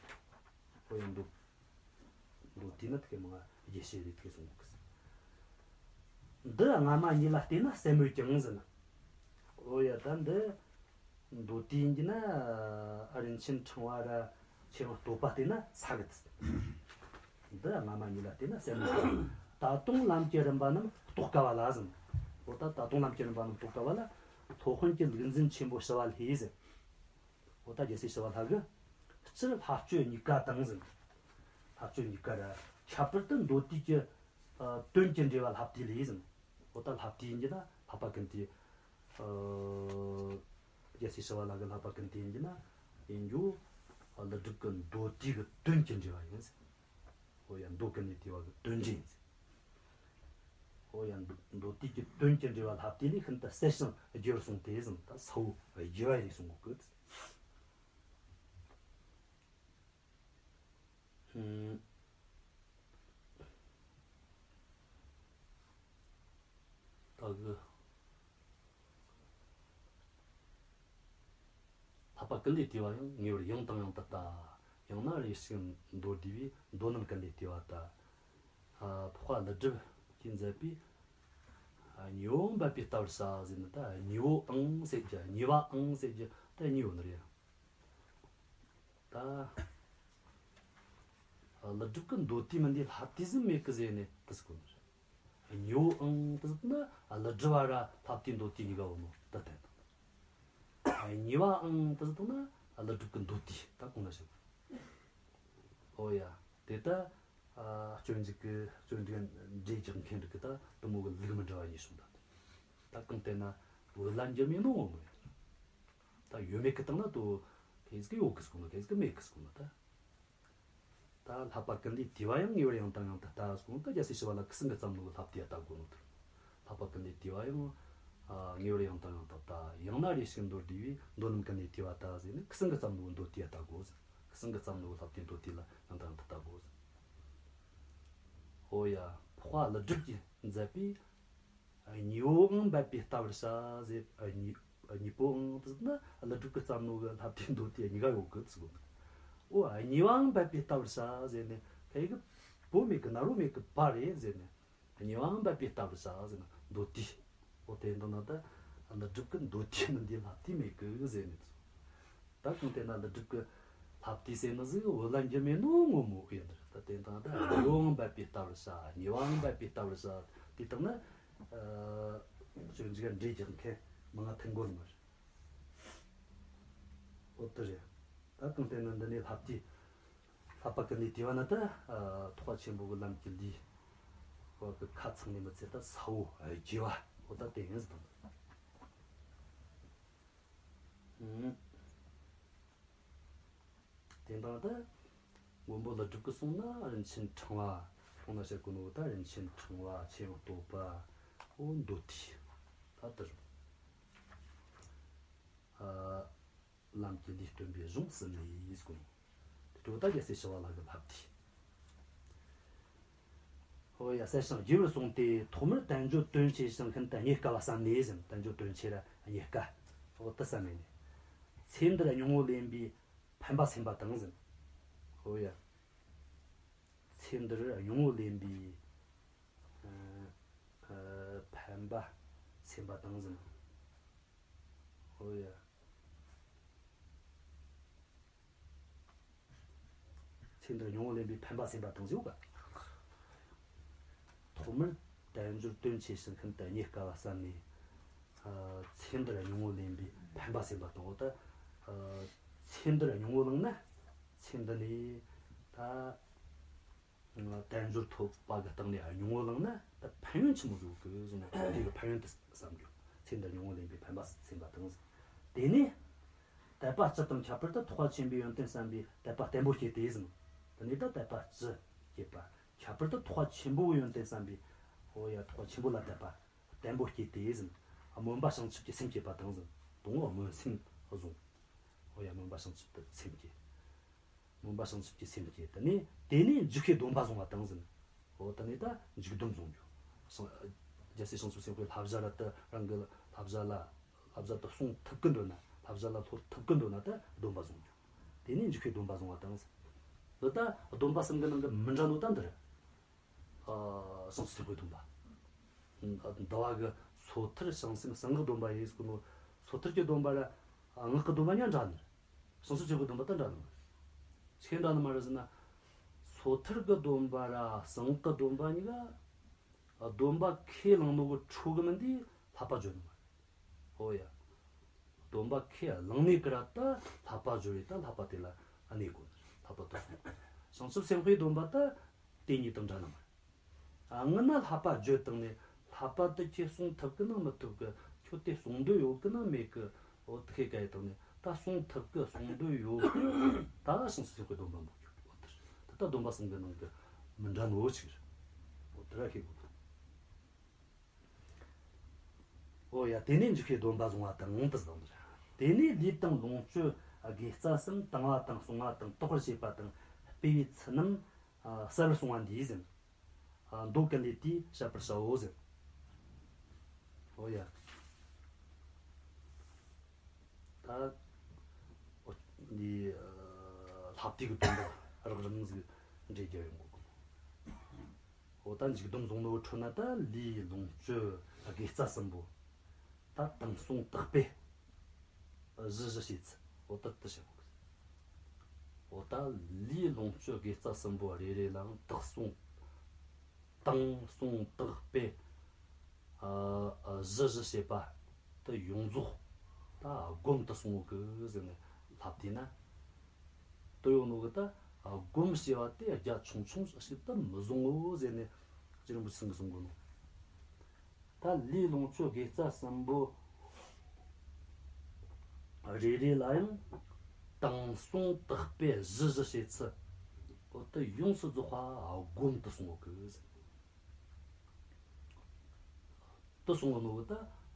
འོ་ཡང་འདུག་མདོ་དེ་ནི་དེ་མང་རྒྱས་བཤད་རེད་དེ་གསུང་གི། འདི་སྔ་མ་གཉིས་ལ་བལྟས་ན་གསལ་མོད་ཀྱང་ཟེར་ན། འོ་ཡ། ད་འདི་མདོ་དེ་ཡིན་གྱི་ན་རིན་ཆེན་ཕྲེང་བ་ར་ཆེ་བ་བསྟོད་པ་བལྟས་ན་ས་གི་ཚིག་འདི་སྔ་མ་གཉིས་ལ་བལྟས་ན་གསལ་མོད་ཀྱང་། ད་དུང་ལམ་གྱི་རིམ་པ་རྣམས་རྟོགས་དཀའ་བ་ལ་ཟེར། འོ་ད་ད་དུང་ལམ་གྱི་རིམ་པ་རྣམས་རྟོགས་དཀའ་བ་ལ། སློབ་དཔོན་གྱི་ལུགས་འཛིན་ཆེན་པོ་ཞི་བ་ལྷས་ཟེར། འོ་ད་རྒྱལ་སྲས་ཞི་བ་ལྷ་གིས་སྤྱིར་བསླབ་སྤྱོད་གཉིས་ཀ་དང་ཟེར། བསླབ་སྤྱོད་གཉིས་ཀ་ར་ཁྱད་པར་དུ་མདོ་དུས་ཀྱི་ཨ་དོན་གྱི་འགྲེལ་བ་བསླབ་དེས་ལས་ཟེར། འོ་ད་བསླབ་དེས་ཡིན་གྱི་ན་བསླབ་པ་ཀུན་བཏུས། ཨ་རྒྱལ་སྲས་ཞི་བ་ལྷ་གི་བསླབ་པ་ཀུན་བཏུས་ཡིན་གྱི་ན་ཡིན་རྒྱུ། ཨ་ཀླུ་སྒྲུབ་ཀྱི་མདོ་དུས་ཀྱི་དོན་གྱི་འགྲེལ་བ་ཡིན་ཟེར། འོ་ཡ། མདོ་ཀུན་ལས་བཏུས་པ་གི་དོན་འགྲེལ་ཡིན་ཟེར། འོ་ཡ། མདོ་མདོ་དུས་ཀྱི་དོན་གྱི་འགྲེལ་བ་བསླབ་དེས་ལས་ཤིན་ཏུ་གསལ་ཞིང་རྒྱས་པར་གསུངས་ཏེ་ཟེར། ད་ས་བོ་རྒྱས་པ་རེད་གསུང་གོ་གི། ཧུམ། ད་གི་བསླབ་པ་ཀུན་ལས་བཏུས་པ་ཡང་ངེས་པར་ཡང་དང་ཡང་དུ་ལྟ། ཡང་ན་རེ་ཞིག་མདོར་བསྡུས་པའི་མདོ་རྣམས་ཀུན་ལས་བཏུས་པ་ལྟ། ཨ་འཕགས་པ་ཀླུ་སྒྲུབ་ཀྱིས་མཛད་པའི་ཨ་གཉིས་པོ་འབད་པས་བལྟ་བར་བྱ་ཟེར་ནི། ད་གཉིས་པོའང་ཟེར་རྒྱུ་གཉིས་པའང་ཟེར་རྒྱུ་ད་གཉིས་ཡོད་ནི་རེད། ད་ཨ་ཀླུ་སྒྲུབ་ཀྱི་མདོ་དུས་མིན་འདི་བསླབ་དུས་ཟིག་མེད་གི་ཟེར་ནས་དེ་ཟིག་གོ་ནི་རེད། གཉིས་པོའང་དེ་ཟིག་ན་ཀླུ་སྒྲུབ་བ་ར་བསླབ་དུས་མདོ་དུས་གཉིས་ཀ་ཡོད་ནོ་ད་བསྟན་དང་། གཉིས་པའང་དེ་ཟིག་ན་ཀླུ་སྒྲུབ་ཀྱི་མདོ་དུས་ད་གོང་ལ་བཤད། ཨོ་ཡ། དེ་ད་ཨ་སྤྱོད་འཇུག་གི་སྤྱོད་འཇུག་འགྲེལ་རྒྱག་མཁན་རིགས་ཀྱི་ད་དུ་མོ་གི་ལུགས་མི་འདྲ་བ་ཡིན་གསུངས་ད། ད་གང་ལྟར་ན་བོད་ལ་འགྱུར་མེད་ནོ་ངོ་མ་ཡིན། ད་ཡོད་མེད་ཀྱི་སྟེང་ན་དུ་ཁེ་ཟིག་གི་ཡོད་གི་ཟེར་གོ་ནོ། ཁེ་ཟིག་གི་མེད་གི་ཟེར་གོ་ནོ་ད། ད་བསླབ་པ་ཀུན་ལས་བཏུས་པ་ཡང་ངེས་པར་ཡང་དང་ཡང་དུ་ལྟ་ཟེར་གོ་ནོ། ད་རྒྱལ་སྲས་ཞི་བ་ལྷ་ཁུ་སིམ་གྱིས་བརྩམས་ནོ་གི་བསླབ་དེ་ཡ་ལྟ་དགོས་ནོ་ད། བསླབ་པ་ཀུན་ལས་བཏུས་པ་ཡང་ཨ་ངེས་པར་ཡང་དང་ཡང་དུ་ལྟ། ཡང་ན་རེ་ཞིག་མདོར་བསྡུས་པའི་མདོ་རྣམས་ཀུན་ལས་བཏུས་པ་ལྟ་ཟེར་ནས་ཁུ་སིམ་གྱིས་བརྩམས་ནོ་གི་མདོ་དེ་ཡ་ལྟ་དགོས་ཟེར། ཁུ་སིམ་གྱིས་བརྩམས་ནོ་གི་བསླབ་དེ་མདོ་དེ་ལ་ཡང་དང་ཡང་དུ་ལྟ་དགོས་ཟེར། ཨོ་ཡ། འཕགས་པ་ཀླུ་སྒྲུབ་ཀྱིས་མཛད་པའི་གཉིས་པོའང་འབད་པས་བལྟ་བར་བྱ་ཟེར། གཉིས་གཉིས་པོའང་དེ་ཟེར་ན་ཀླུ་སྒྲུབ་ཀྱིས་བརྩམས་ནོ་གི་བསླབ་དེབ་མདོ་དེ་གཉིས་ཀ་ཡོད་གི་ཟེར་གོ། ཨོ་གཉིས་པའང་འབད་པས་བལྟ་བར་བྱ་ཟེར་ནས་ཁ་ཡི་གི་བོད་མེད་གི་ན་རོ་མེད་གི་བ་རེད་ཟེར་ནས། གཉིས་པའང་འབད་པས་བལྟ་བར་བྱ་ཟེར་ན་མདོ་དེ། ཨོ་དེ་འདི་ན་ད་ཀླུ་སྒྲུབ་ཀྱི་མདོ་དེ་ནི་འདི་བསླབ་དེབ་མེད་གི་ཟེར་ནས། ད་གང་ལྟར་ན་ཀླུ་སྒྲུབ་ཀྱི་བསླབ་དེབ་ཟེར་ནི་ཟིག་བོད་ལ་འགྱུར་མེད་ནོ་ངོ་མ་ཡིན། ད་དེ་དང་ད་གཉིས་པའང་འབད་པས་བལྟ་བར་བྱ། གཉིས་པའང་འབད་པས་བལྟ་བར་བྱ། དེ་དག་ནི་ཨ་སྤྱོད་འཇུག་འགྲེལ་རྒྱག་མཁན་མང་ང་ཐུག་གོ་ནི་མ་རེད། ཨོ་དེ་རེད། ད་གང་ལྟར་ན་འདི་ནས་བསླབ་དེབ་བསླབ་པ་ཀུན་ལས་བཏུས་པ་ན་ད་ཨ་ཐེག་པ་ཆེན་པོ་གི་ལམ་གྱི་ལུས་པོ་གི་ཁ་ཚང་ནས་མི་ཚད་ད་ས་བོ་རྒྱས་པ་ཨོ་ད་དེ་ཡིན་ཟེར་དང་། ཨང་། དེ་འདྲ་ད་མགོན་པོ་ཀླུ་སྒྲུབ་ཀྱིས་གསུངས་ན་རིན་ཆེན་ཕྲེང་བ། གོང་ན་བཤད་གོ་ནོ་ད་རིན་ཆེན་ཕྲེང་བ་ཆེ་བ་བསྟོད་པ། ཨོ་མདོ་དེ་ད་དེ་རུ་ཨ་ལམ་གྱི་ལུས་སྟོན་པའི་གཞུང་གསུམ་ལས་ཡིན་གསུངས། དེ་འདྲ་ད་རྒྱལ་སྲས་ཞི་བ་ལྷ་གི་བསླབ་དེབ། ཨོ་ཡ། གསལ་ཞིང་རྒྱས་པར་གསུངས་ཏེ། ཐོག་མར་དལ་འབྱོར་དོན་ཆེ་ཞིང་ཤིན་ཏུ་རྙེད་དཀའ་བ་བསམ་ནས་ཟེར། དལ་འབྱོར་དོན་ཆེ་ར་རྙེད་དཀའ། ཨོ་དེ་བསམ་ནས་ནི། ཚེ་འདིར་སྙིང་པོ་ལེན་པའི་ཕན་པ་སེམས་པ་དང་ཟེར། ཨོ་ཡ། ཚེ་འདིར་སྙིང་པོ་ལེན་པའི་ཨ་ཨ་ཕན་པ། སེམས་པ་དང་ཟིན། ཨོ་ཡ། ཚེ་འདིར་མྱོང་བ་ལེན་པའི་ཕན་པ་སེམས་པ་དང་ཟེར་བ། ཐོག་མར་དལ་འབྱོར་དོན་ཆེ་ཞིང་ཤིན་ཏུ་རྙེད་དཀའ་བ་བསམ་ནས། ཨ། ཚེ་འདིར་མྱོང་བ་ལེན་པའི་ཕན་པ་སེམས་པ་དང་། འོ་ད། ཨ། ཚེ་འདིར་མྱོང་བ་བླངས་ན། ཚེ་འདི་ནས་ད་དལ་འབྱོར་ཐོབ་པ་གི་སྟེང་ནས་མྱོང་བ་བླངས་ན་ད་ཕན་ཡོན་ཆེན་མོ་ཟིག་ཡོད་གི་ཟེར་ནས། དེ་གི་ཕན་ཡོན་དུ་བསམ་རྒྱུ། ཚེ་འདིར་མྱོང་བ་ལེན་པའི་ཕན་པ་སེམས་པ་དང་ཟིན། དེ་ནས་དད་པ་སྤྱི་དང་ཁྱད་པར་དུ་ཐེག་པ་ཆེན་པོའི་ཡོན་ཏན་བསམ་པའི་དད་པ་བརྟན་པོ་སྐྱེས་ཏེ་ཟིན། དེ་ནས་ད་དད་པ་སྤྱི་སྐྱེས་པ། ཁྱད་པར་དུ་ཐེག་པ་ཆེན་པོའི་ཡོན་ཏན་བསམ་པའི། ཨོ་ཡ། ཐེག་པ་ཆེན་པོ་ལ་དད་པ་བརྟན་པོ་སྐྱེས་ཏེ་ཟིན། སྨོན་པ་བྱང་ཆུབ་ཀྱི་སེམས་བསྐྱེད་པ་དང་ཟིན། དང་པོ་སྨོན་སེམས་བཟུང་། ཨོ་ཡ། སྨོན་པ་བྱང་ཆུབ་ཏུ་སེམས་བསྐྱེད། སྨོན་པ་བྱང་ཆུབ་ཀྱི་སེམས་བསྐྱེད། དེ་ནས་དེ་ནས་འཇུག་པའི་སྡོམ་པ་བཟུང་བ་དང་ཟིན། འོ་དེ་ནས་ད་འཇུག་སྡོམ་བཟུང་རྒྱུ། བྱང་། རྒྱལ་སྲས་བྱང་ཆུབ་སེམས་དཔའི་བསླབ་བྱ་ར་ད་རང་གི་བསླབ་བྱ་ལ། བསླབ་བྱ་དེ་སྲུང་ཐུབ་ཀི་འདོད་ན། བསླབ་བྱ་ལ་སློབ་ཐུབ་ཀི་འདོད་ན་ད་སྡོམ་པ་བཟུང་རྒྱུ། དེ་ནས་འཇུག་པའི་སྡོམ་པ་བཟུང་བ་དང་ཟིན། འདི་ད་སྡོམ་པ་གསུམ་གི་ནང་གི་མི་འདྲ་ནོ་ད་འདི་རེད། ཨ། བྱང་ཆུབ་སེམས་དཔའི་སྡོམ་པ། འདི་བ་གི་སོ་ཐར་བྱང་སེམས་གསང་སྔགས་སྡོམ་པ་ཡིན་ཟེར་གོ་ནོ། སོ་ཐར་གྱི་སྡོམ་པ་ར་སྔགས་ཀྱི་སྡོམ་པ་གཉིས་འདྲ་ནི་རེད། བྱང་ཆུབ་སེམས་དཔའི་སྡོམ་པ་ད་འདྲ་ནི་མ་རེད། ཆི་འདྲ་ནི་མ་རེད་ཟེར་ན། སོ་ཐར་གྱི་སྡོམ་པ་ར་གསང་སྔགས་ཀྱི་སྡོམ་པ་གཉིས་ཀ་སྡོམ་པ་ཁས་བླངས་ནོ་གི་འཕྲོ་གི་མི་འདི་བསླབ་པ་བརྗོད་ནི་མ་རེད། ཨོ་ཡ། སྡོམ་པ་ཁས་བླངས་ནས་ཀི་ར་ད་བསླབ་པ་བརྗོད་རེད། ད་བསླབ་པ་དེ་ལ་གནས་དགོས་ནི་རེད། བསླབ་པ་དེ་སོང་། བྱང་ཆུབ་སེམས་དཔའི་སྡོམ་པ་ད་དེ་གཉིས་དང་འདྲ་ནི་མ་རེད། ཨ། སྔོན་ན་བསླབ་པ་བརྗོད་བཏང་ནས། བསླབ་པ་དེ་ཁྱེད་སྲུང་ཐུབ་ཀི་ནང་མི་ཐུབ་ཀི། ཁྱོད་དེ་སྲུང་འདོད་ཡོད་ཀི་ནང་མེད་ཀི། འོ་དེ་ཁས་བཀལ་བཏང་ནས། ད་སྲུང་ཐུབ་ཀི། སྲུང་འདོད་ཡོད་ཀི། ད་བྱང་ཆུབ་སེམས་དཔའི་སྡོམ་པ་འབོག་རྒྱུ། འོ་དེ་རེད། ད་ལྟ་སྡོམ་པ་གསུམ་གི་ནང་གི་མི་འདྲ་ནོ་ཆི་རེད། འོ་དེ་ར་ཤེས་དགོས། ཨོ་ཡ། དེ་ནས་འཇུག་པའི་སྡོམ་པ་བཟུང་བ་དང་དུ་བཟུང་། དེ་ནས་ལུས་དང་ལོངས་སྤྱོད་དགེ་རྩ་གསུམ། བཏང་བ་དང་བསྲུང་བ་དང་། བཏགས་པར་བྱེད་པ་དང་སྤེལ་བའི་ཚུལ་རྣམས་གསལ་བར་གསུངས་པ་འདིས་ཟིན། མདོ་ཀུན་ལས་དེས་བཤད་པར་བྱའོ་ཟེར། ཨོ་ཡ། ད་འདི་ལྷ་བསྡུས་ཀྱི་དོན་དག་རགས་རིམ་ཟིག་འགྲེལ་རྒྱུ་ཡོང་གོ། འོ་ད་འཇུག་སྡོམ་བཟུང་ནོ་ཁྲོད་ན་ད་ལུས་ལོངས་སྤྱོད་དགེ་རྩ་གསུམ་པོ། ད་བཏང་བསྲུང་བརྟག་སྤེལ་གཞི་བཞི་བྱེད་ཚུལ། འོ་ད་དེ་བྱེད་དགོས། འོ་ད་ལུས་ལོངས་སྤྱོད་དགེ་རྩ་གསུམ་པོ་རེ་རེ་ལའང་བཏགས་བསྲུང་། བཏང་བསྲུང་བརྟག་སྤེལ་གཞི་བཞི་བྱེད་པ་དེ་ཡོངས་རྫོགས་ད་སྒོམ་དུ་སོང་གི་ཟེར་ནས་ལྷབ་བསྡུས་ན། དེ་ཡོད་ནོ་གི་ད་སྒོམ་ཞེས་པ་དེ་རྒྱ་ཆུང་ཆུང་ཞིག་ཏུ་མི་བཟུང་ངོ་ཟེར་ནས་རྗེ་རིན་པོ་ཆེ་ཚང་གིས་གསུང་གོ་ནོ། ད་ལུས་ལོངས་སྤྱོད་དགེ་རྩ་གསུམ་པོ་རེ་རེ་ལ་ཡང་བཏང་བསྲུང་བརྟག་སྤེལ་གཞི་བཞི་བྱེད་ཚུལ། འོ་དེ་ཡོངས་སུ་རྫོགས་པ་སྒོམ་དུ་སོང་ངོ་གི་ཟེར། དུ་སོང་ངོ་ནོ་གི་ད་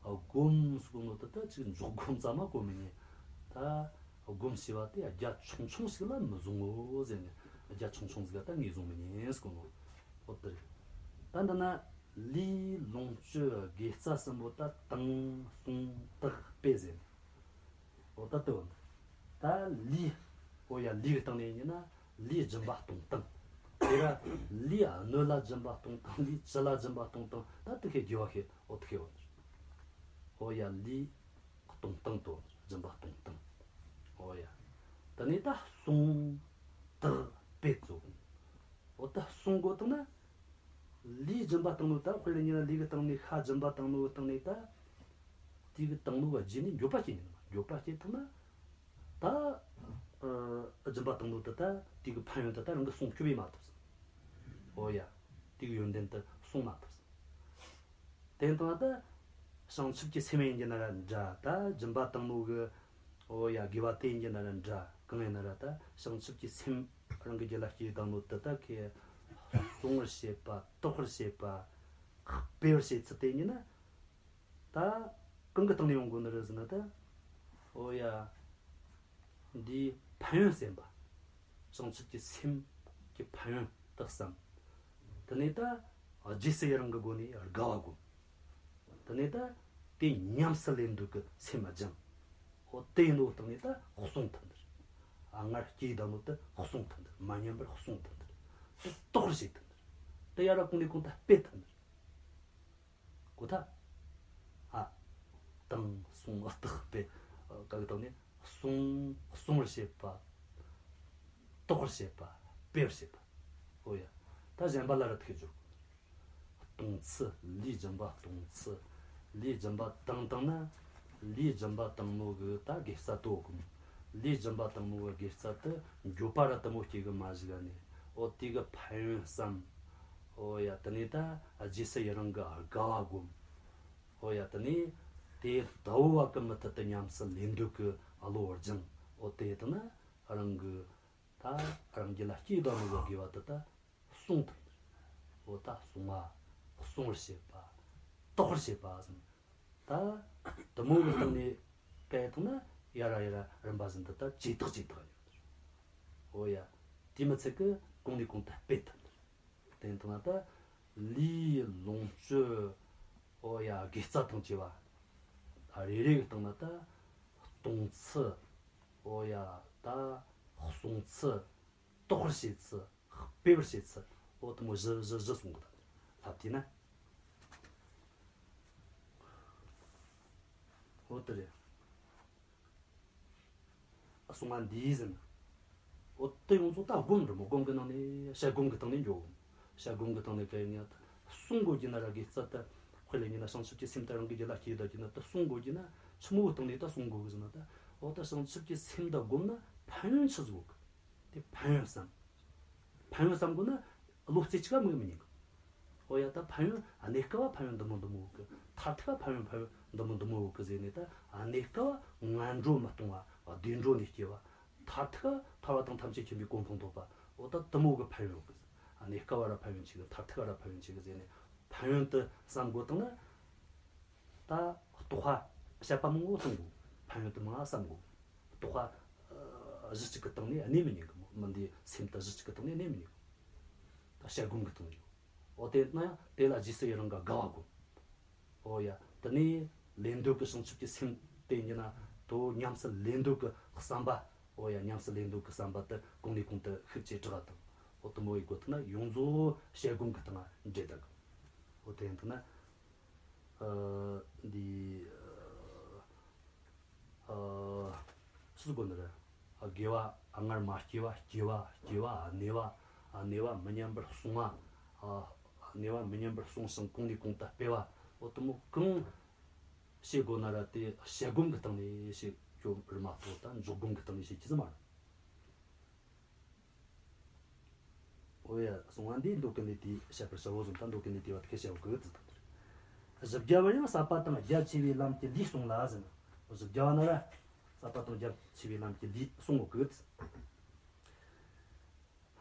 སྒོམ་སོང་ངོ་ནོ་དེ་ད་ཅིག་འཇོག་སྒོམ་ཙམ་མ་གོ་མི་ཉན། ད་སྒོམ་ཞེས་པ་དེ་རྒྱ་ཆུང་ཆུང་ཞིག་ལ་མི་བཟུང་ངོ་ཟེར་ནས། རྒྱ་ཆུང་ཆུང་ཟིག་ད་ངས་བཟུང་མི་ཉན་ཟེར་གོ་ནོ། འོ་དེ་རེད། ད་འདི་ན་ལུས་ལོངས་སྤྱོད་དགེ་རྩ་གསུམ་པོ་ད་བཏང་བསྲུང་བརྟག་སྤེལ་ཟེར་ནས། འོ་ད་དེ་འོ་ད་ལུས། འོ་ཡ། ལུས་ཀྱི་སྟེང་ནས་ཡིན་ན་ལུས་སྦྱིན་པ་གཏོང་སྟངས། དེ་ར་ལུས་སྣོད་ལ་སྦྱིན་པ་གཏོང་སྟངས། ལུས་ཅི་ལ་སྦྱིན་པ་གཏོང་སྟངས། ད་དེ་ཁའི་དགེ་བ་ཁེ་འོ་དེ་ཁེ་འོ་ནི། འོ་ཡ། ལུས་གཏོང་སྟངས་དོ། སྦྱིན་པ་གཏོང་སྟངས། འོ་ཡ། དེ་ནས་ད་བསྲུང་བརྟག་སྤེལ་ཚུལ། འོ་ད་བསྲུང་དགོས་བཏང་ན། ལུས་སྦྱིན་པ་བཏང་ནོ་ད་དཔེར་ན་ཉིན་ལ་ལུས་ཀྱི་སྟེང་ནས་ཤ་སྦྱིན་པ་བཏང་ནོ་སྟེང་ནས་ད། དེ་གི་བཏང་ནོ་བ་རྗེས་ནས་འགྱོད་པ་སྐྱེ་ཉན་ནོ། འགྱོད་པ་སྐྱེ་ཐུབ་ན། ད་ཨ་སྦྱིན་པ་བཏང་ནོ་ད་ད་དེ་གི་ཕན་ཡོན་ད་ད་རང་གི་སྲུང་སྐྱོབ་བྱེད་མ་ཐུབ་ཟིན། འོ་ཡ། དེ་གི་ཡོན་ཏན་ད་སྲུང་མ་ཐུབ་ཟིན། དེ་ལྟ་ད་བྱང་ཆུབ་ཀྱི་སེམས་ཡིན་གྱི་ན་ར་འདྲ། ད་སྦྱིན་པ་བཏང་ནོ་གི། འོ་ཡ། དགེ་བ་དེ་ཡིན་གྱི་ན་ར་འདྲ། གང་ཡིན་ན་ར་ད་བྱང་ཆུབ་ཀྱི་སེམས་རང་གི་རྒྱུད་ལ་སྐྱེས་བཏང་ནོ་དེ་ད་ཁེ་བསྲུང་བར་བྱེད་པ། བརྟག་པར་བྱེད་པ། སྤེལ་བར་བྱེད་ཚུལ་དེ་ཡིན་ན། ད་གང་གི་སྟེང་ནས་ཡོང་དགོས་ནི་རེད་ཟེར་ན་ད། འོ་ཡ། འདིའི་ཕན་ཡོན་བསམ་པ། བྱང་ཆུབ་ཀྱི་སེམས་ཀྱི་ཕན་ཡོན་དག་བསམ། དེ་ནས་ད་རྗེས་སུ་ཡི་རང་གི་སྒོ་ནས་དགའ་བ་སྒོམ། དེ་ནས་ད་དེ་ཉམས་སུ་ལེན་འདོད་ཀྱི་སེམས་སྦྱངས། འོ་དེ་ཡིན་ནོ་སྟེང་ནས་ད་བསྲུང་ཐུབ་འདིར། ཨ་སྔར་སྐྱེས་བསྡད་ནོ་དེ་བསྲུང་ཐུབ་འདིར། མ་ཉམས་པར་བསྲུང་ཐུབ་འདིར། དེ་བརྟག་པར་བྱེད་ཐུབ་འདིར། དེ་ཡར་གོང་ནས་གོང་དུ་སྤེལ་ཐུབ་འདིར། གོ་ཐལ། ཨ། དང་གསུང་ཨ་རྟགས་སྤེལ། ཨ། ག་གི་སྟེང་ནས་གསུང་གསུང་བར་བྱེད་པ། བཏགས་པར་བྱེད་པ། སྤེལ་བར་བྱེད་པ། ཨོ་ཡ། ད་གཞན་པ་ལ་ར་ཐུག་སྦྱོར། སྟོང་ཚུལ། ལས་སྦྱིན་པ་སྟོང་ཚུལ། ལས་སྦྱིན་པ་དང་དང་ན། ལས་སྦྱིན་པ་དང་མོ་གི་ད་དགེ་རྩ་དོ་གོ། ལས་སྦྱིན་པ་དང་མོ་གི་དགེ་རྩ་དུ་འགྱོད་པ་ར་དུ་མོ་སྐྱེ་གི་མ་བཞུགས་ག་ནས། ཨོ་དེ་གི་ཕན་ཡོན་བསམ། ཨོ་ཡ། དེ་ནས་ད་རྗེས་སུ་ཡི་རང་གི་དགའ་བ་སྒོམ། ཨོ་ཡ། དེ་ནས་དེ་ལྟ་བུ་བ་གི་མུ་མཐུད་དུ་ཉམས་སུ་ལེན་འདོད་གི་བློ་སྦྱང་། ཨོ་དེ་ལྟ་ན་རང་གི་ད་རང་རྒྱུད་ལ་སྐྱེས་དང་མི་དགོས་དགོས་པ་དེ་ད་གསུང་དང་། འོ་ད་གསུང་བ། གསུང་བར་བྱེད་པ། བཏགས་པར་བྱེད་པ་ཟེར། ད་དུ་མོ་གི་སྟེང་ནས་སྐད་བཏང་ན་ཡ་ར་ཡ་ར་རིམ་པ་བཞིན་དུ་ད་ཇེ་ཐག་ཇེ་ཐག་ཡོད། འོ་ཡ། དེ་མི་ཚད་ཀི་གོང་ནས་གོང་དུ་སྤེལ་ཐུབ། དེ་བཏང་ན་ད་ལས་ལོངས་སྤྱོད། འོ་ཡ། དགེ་རྩ་དང་བཅས་པ་རེ་རེ་གི་སྟེང་ན་ད་གཏོང་ཚུལ། འོ་ཡ། ད་གསུང་ཚུལ། བཏགས་པར་བྱེད་ཚུལ། སྤེལ་བར་བྱེད་ཚུལ། འོ་དུ་མོ་བཞི་བཞི་བཞི་གསུང་གི་ད། ལྷབ་དེ་ན། འོ་དེ་རེད། གསུང་བ་འདིའི་ཟིན། འོ་དེ་ཡོངས་རྫོགས་ད་སྒོམ་རེད་མོ། སྒོམ་གི་ནང་ནས་བཤད་སྒོམ་གི་སྟེང་ནས་འགྱོ། བཤད་སྒོམ་གི་སྟེང་ནས་གལ་ཡིན་ན་ད་གསུང་དགོས་རྒྱུ་ན་ར་དགེ་རྩ་ད་དཔེ་ལ་ཉིན་ན་བྱང་ཆུབ་ཀྱི་སེམས་ད་རང་གི་རྒྱུད་ལ་སྐྱེས་ད་རྒྱུ་ན་ད་གསུང་དགོས་རྒྱུ་ན་ཆི་མོ་གི་སྟེང་ནས་ད་གསུང་དགོས་གི་ཟིན་ན། ད་འོ་ད་བྱང་ཆུབ་ཀྱི་སེམས་ད་སྒོམ་ན་ཕན་ཡོན་ཆི་ཟིག་ཡོད་གི། དེ་ཕན་ཡོན་བསམ། ཕན་ཡོན་བསམ་དགོས་ན་བློ་རྩེ་གཅིག་ག་དམིགས་མི་ཉན་གི། འོ་ཡ། ད་ཕན་ཡོན་གནས་སྐབས་བ་ཕན་ཡོན་འདི་མོ་འདི་མོ་ཡོད་གི། མཐར་ཐུག་ག་ཕན་ཡོན་ཕན་ཡོན་འདི་མོ་འདི་མོ་ཡོད་གི་ཟེར་ནས། ད་གནས་སྐབས་བ་ངན་འགྲོ་མི་གཏོང་བ། བདེ་འགྲོ་ནས་སྐྱེ་བ། མཐར་ཐུག་ག་ཐར་པ་དང་ཐམས་ཅད་མཁྱེན་པའི་གོ་འཕང་ཐོབ་པ། འོ་ད་འདི་མོ་གི་ཕན་ཡོན་ཡོད་གི། གནས་སྐབས་བ་ར་ཕན་ཡོན་ཆེ་གི། མཐར་ཐུག་ག་ར་ཕན་ཡོན་ཆེ་གི་ཟེར་ནས་ཕན་ཡོན་དེ་བསམ་དགོས་བཏང་ན། ད་རྟོགས་པ་བཤད་པ་མང་པོ་གཏོང་དགོས། ཕན་ཡོན་དུ་མང་བ་བསམ་དགོས། རྟོགས་པ་ཨ་གཞི་གཅིག་གི་སྟེང་ནས་གནས་མི་ཉན་གི་མོ། མི་འདི་སེམས་དུ་གཞི་གཅིག་གི་སྟེང་ནས་གནས་མི་ཉན་གི། ད་བཤད་སྒོམ་གི་སྟེང་ནས། འོ་དེ་ན་ཡང་དེ་ལ་རྗེས་སུ་ཡི་རང་གི་དགའ་བ་སྒོམ། འོ་ཡ། དེ་ནས་ལེན་འདོད་ཀྱི་བྱང་ཆུབ་ཀྱི་སེམས་དེ་ཉིད་ན་དོ་ཉམས་སུ་ལེན་འདོད་ཀྱི་བསམ་པ། འོ་ཡ། ཉམས་སུ་ལེན་འདོད་ཀྱི་བསམ་པ་དེ་གོང་ནས་གོང་དུ་ཤུགས་ཆེ་དྲག་དང་། འོ་དུ་མོ་ཡི་སྒོ་ཐུག་ན་ཡོངས་རྫོགས་བཤད་སྒོམ་གི་སྟེང་ང་འདྲེས་དག། འོ་དེ་ཡིན་ཐུག་ན། ཨ་འདི་ཨ་སུ་དགོ་ནི་རེད། ཨ་དགེ་བ་ཨ་སྔར་མ་སྐྱེས་པ་སྐྱེས་པ་སྐྱེས་པ། ཨ་གནས་པ་ཨ་གནས་པ་མི་ཉམས་པར་གསུང་བ། ཨ་གནས་པ་མི་ཉམས་པར་གསུངས་ཤིང་གོང་ནས་གོང་དུ་སྤེལ་བ། འོ་དུ་མོ་གང་བྱེད་དགོ་ན་ར་དེ་བཤད་སྒོམ་གི་སྟེང་ནས་བྱེད་རྒྱུ་རེད་མ་གཏོགས། ད་འཇོག་སྒོམ་གི་སྟེང་ནས་བྱེད་རྒྱུ་ཟིག་མ་རེད། འོ་ཡ། གསུང་བ་འདིས་མདོ་ཀུན་ལས་དེ་བཤད་པར་བྱའོ་གསུངས། ད་མདོ་ཀུན་ལས་དེ་བ་དེ་སྐད་བཤད་དགོས་ཟེར་དང་། བཞི་བརྒྱ་པར་ཡང་ཟབ་པ་དང་རྒྱ་ཆེ་བའི་ལམ་གྱི་ལས་གསུངས་ལ་ཟེར། བཞི་བརྒྱ་པ་ན་ར་ཟབ་པ་དང་རྒྱ་ཆེ་བའི་ལམ་གྱི་ལས་གསུང་དགོས།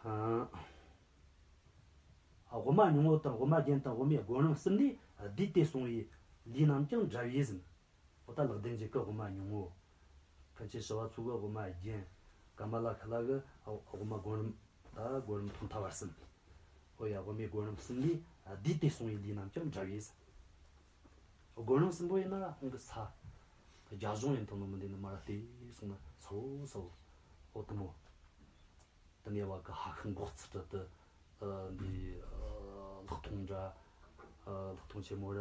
ཧ། དབུ་མ་སྙིང་པོ་དང་དབུ་མ་རྒྱན་དང་དབུ་མའི་སྒོམ་རིམ་གསུམ་ལས་བསྡུས་ཏེ་གསུངས་པའི་ལས་རྣམས་ཀྱང་འདྲ་བས་ཟེར། འོ་ད་ལེགས་ལྡན་འབྱེད་ཀྱི་དབུ་མ་སྙིང་པོ། མཁན་ཆེན་ཞི་བ་འཚོ་གི་དབུ་མ་རྒྱན། ཀ་མ་ལ་ཤཱི་ལ་གི་དབུ་མ་སྒོམ་རིམ། ད་སྒོམ་རིམ་ཐོག་མཐའ་བར་གསུམ། འོ་ཡ། དབུ་མའི་སྒོམ་རིམ་གསུམ་ལས་བསྡུས་ཏེ་གསུངས་པའི་ལས་རྣམས་ཀྱང་འདྲ་བས། སྒོམ་རིམ་གསུམ་པོ་ཡིན་ན་ར་ཧང་གི་ས། རྒྱ་གཞུང་ཡིན་དང་ནོ་མི་འདི་ནི་མ་ར་བལྟས་སོང་ན་སོ་སོ། འོ་དུ་མོ། དེ་ནས་བ་གི་ཧྭ་ཤང་འགོག་ཚུལ་དུ་ཨ་འདི་ཨ་ལྷག་མཐོང་འདྲ། ཨ་ལྷག་མཐོང་ཆེན་མོ་ར།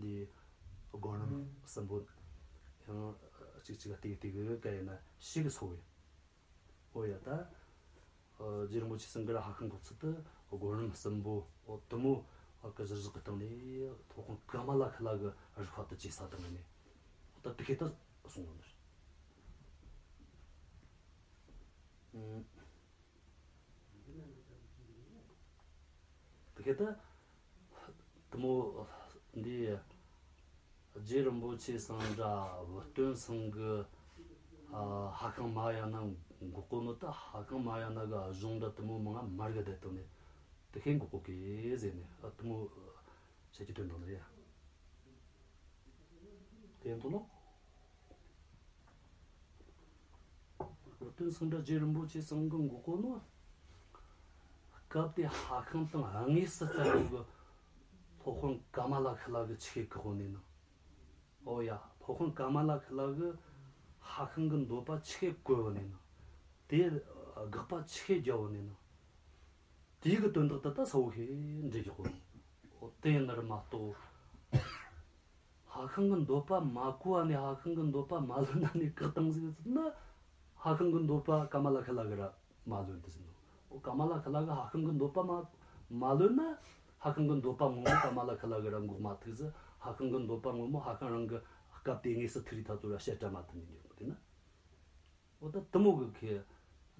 འདི་སྒོམ་རིམ་གསུམ་པོ་ཡང་གཅིག་གཅིག་བལྟས་བལྟས་གི་ག་ཡིན་ན་ཞིག་གི་སོ་བས། འོ་ཡ། ད་ཨ་རྗེ་རིན་པོ་ཆེ་ཚང་གི་ར་ཧྭ་ཤང་འགོག་ཚུལ་དུ་སྒོམ་རིམ་གསུམ་པོ། འོ་དུ་མོ་ཨ་གི་གཞིར་བཞག་གི་སྟེང་ནས་སློབ་དཔོན་ཀ་མ་ལ་ཤཱི་ལ་གི་རིགས་པ་དུ་བཅས་ས་དང་ནས། འོ་ད་དེ་སྐད་དུ་གསུངས་ཡོད་ནི་རེད། དེ་ག་ད་དུ་མོ་འདི་རྗེ་རིན་པོ་ཆེ་ཚང་འདྲ་བུ་སྟོན་ཚང་གི་ཨ་ཧྭ་ཤང་མ་ཧཱ་ཡ་ན་འགོག་གོ་ནོ། ད་ཧྭ་ཤང་མ་ཧཱ་ཡ་ན་གི་གཞུང་འདྲ་དུ་མོ་མང་ང་མར་གི་བསྡད་དོ་ནས་དེ་ཤེས་འགོག་གོ་གི་ཟེར་ནས། ཨ་དུ་མོ་བཤད་ཀྱི་དོན་དང་ནི་ཡ། དེ་ཡིན་དོ་ལོ། བུ་སྟོན་ཚང་འདྲ་རྗེ་རིན་པོ་ཆེ་ཚང་གི་འགོག་གོ་ནོ། སྐབས་དེ་ཧྭ་ཤང་དང་དངོས་སུ་བཙལ་བོ་གི་སློབ་དཔོན་ཀ་མ་ལ་ཤཱི་ལ་གི་ཆི་ཤེས་གི་ཧོ་ནས་ནོ། འོ་ཡ། སློབ་དཔོན་ཀ་མ་ལ་ཤཱི་ལ་གི་ཧྭ་ཤང་གི་འདོད་པ་ཆི་ཤེས་གོ་བོ་ནས་ནོ། དེ་དགག་པ་ཆི་ཤེས་རྒྱབ་བོ་ནས་ནོ། དེ་གི་དོན་དག་དེ་ད་ས་བོ་ཤེས་འདྲེ་རྒྱག་གོ་ནོ། འོ་དེ་ཡིན་ནར་མ་གཏོགས། ཧྭ་ཤང་གི་འདོད་པ་མ་གོ་བ་ནས་ཧྭ་ཤང་གི་འདོད་པ་མ་ལོན་ན་ནས་བཀག་བཏང་ཟིག་ཟེར་ན། ཧྭ་ཤང་གི་འདོད་པ་ཀ་མ་ལ་ཤཱི་ལ་གིས་ར་མ་ལོན་ཏེ་ཟེར་ནོ། འོ་ཀ་མ་ལ་ཤཱི་ལ་གིས་ཧྭ་ཤང་གི་འདོད་པ་མ་མ་ལོན་ན། ཧྭ་ཤང་གི་འདོད་པ་ངོ་མ་ཀ་མ་ལ་ཤཱི་ལ་གིས་ར་འགོག་མ་ཐུབ་ཟིག། ཧྭ་ཤང་གི་འདོད་པ་ངོ་མ་ཧྭ་ཤང་རང་གི་སྐབས་དེ་དངོས་སུ་ཐུག་རི་ཐ་ཚོ་ར་བཤད་གྲྭ་མ་ཐུབ་ནས་འགྱུར་ནོ་དེ་ན། འོ་ད་དེ་མོ་གི་ཁེ་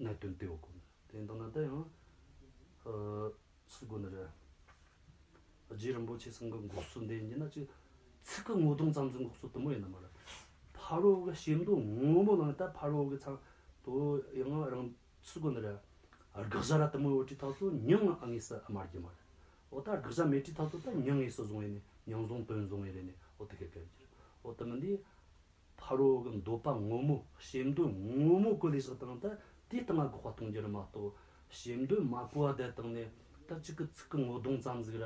གནད་དོན་དེ་ཡོད་གོ་ནི། དེ་འདང་ན་ད་ཡང་ཨ་སུ་གོ་ནི་རེད། རྗེ་རིན་པོ་ཆེ་ཚང་གི་འགོག་སྲོལ་འདི་ཡིན་ན་ཅིག་ཚིག་གི་ངོ་གདོང་ཙམ་ཟིག་འགོག་སྲོལ་དེ་མོ་ཡིན་ན་མ་རེད། ཕ་རོལ་གི་བྱེ་མདོ་ངོ་མ་ལངས་ད་ཕ་རོལ་གི་ཚང་དུ་ཡང་རང་སུ་གོ་ནི་རེད། དགག་བྱ་ར་དེ་མོ་ཡོད་དྲི་ཐག་ཚོ་མྱིང་ཨ་དངོས་སུ་མ་རྒྱུ་མ་རེད། འོ་ད་དགག་བྱ་མེད་དྲི་ཐག་ཚོ་ད་མྱིང་དངོས་སུ་བཟུང་ཡིན་ནི་མྱིང་བཟུང་དོན་བཟུང་ཡིན་རེད་ནི་འོ་དེ་ཁེ་ཁེ་རྒྱུ་རེད། འོ་དེ་མིན་དེ། ཕ་རོལ་གི་འདོད་པ་ངོ་མ་བྱེ་མདོ་ངོ་མ་གོ་ལས་བཞག་བཏང་ད་དེའི་སྟེང་ང་དགག་པ་གཏོང་རྒྱུ་རེད་མ་གཏོགས། བྱེ་མདོ་མ་གོ་བ་བསྡད་བཏང་ནས་ད་གཅིག་གི་ཚིག་གི་ངོ་གདོང་ཙམ་ཟིག་ར་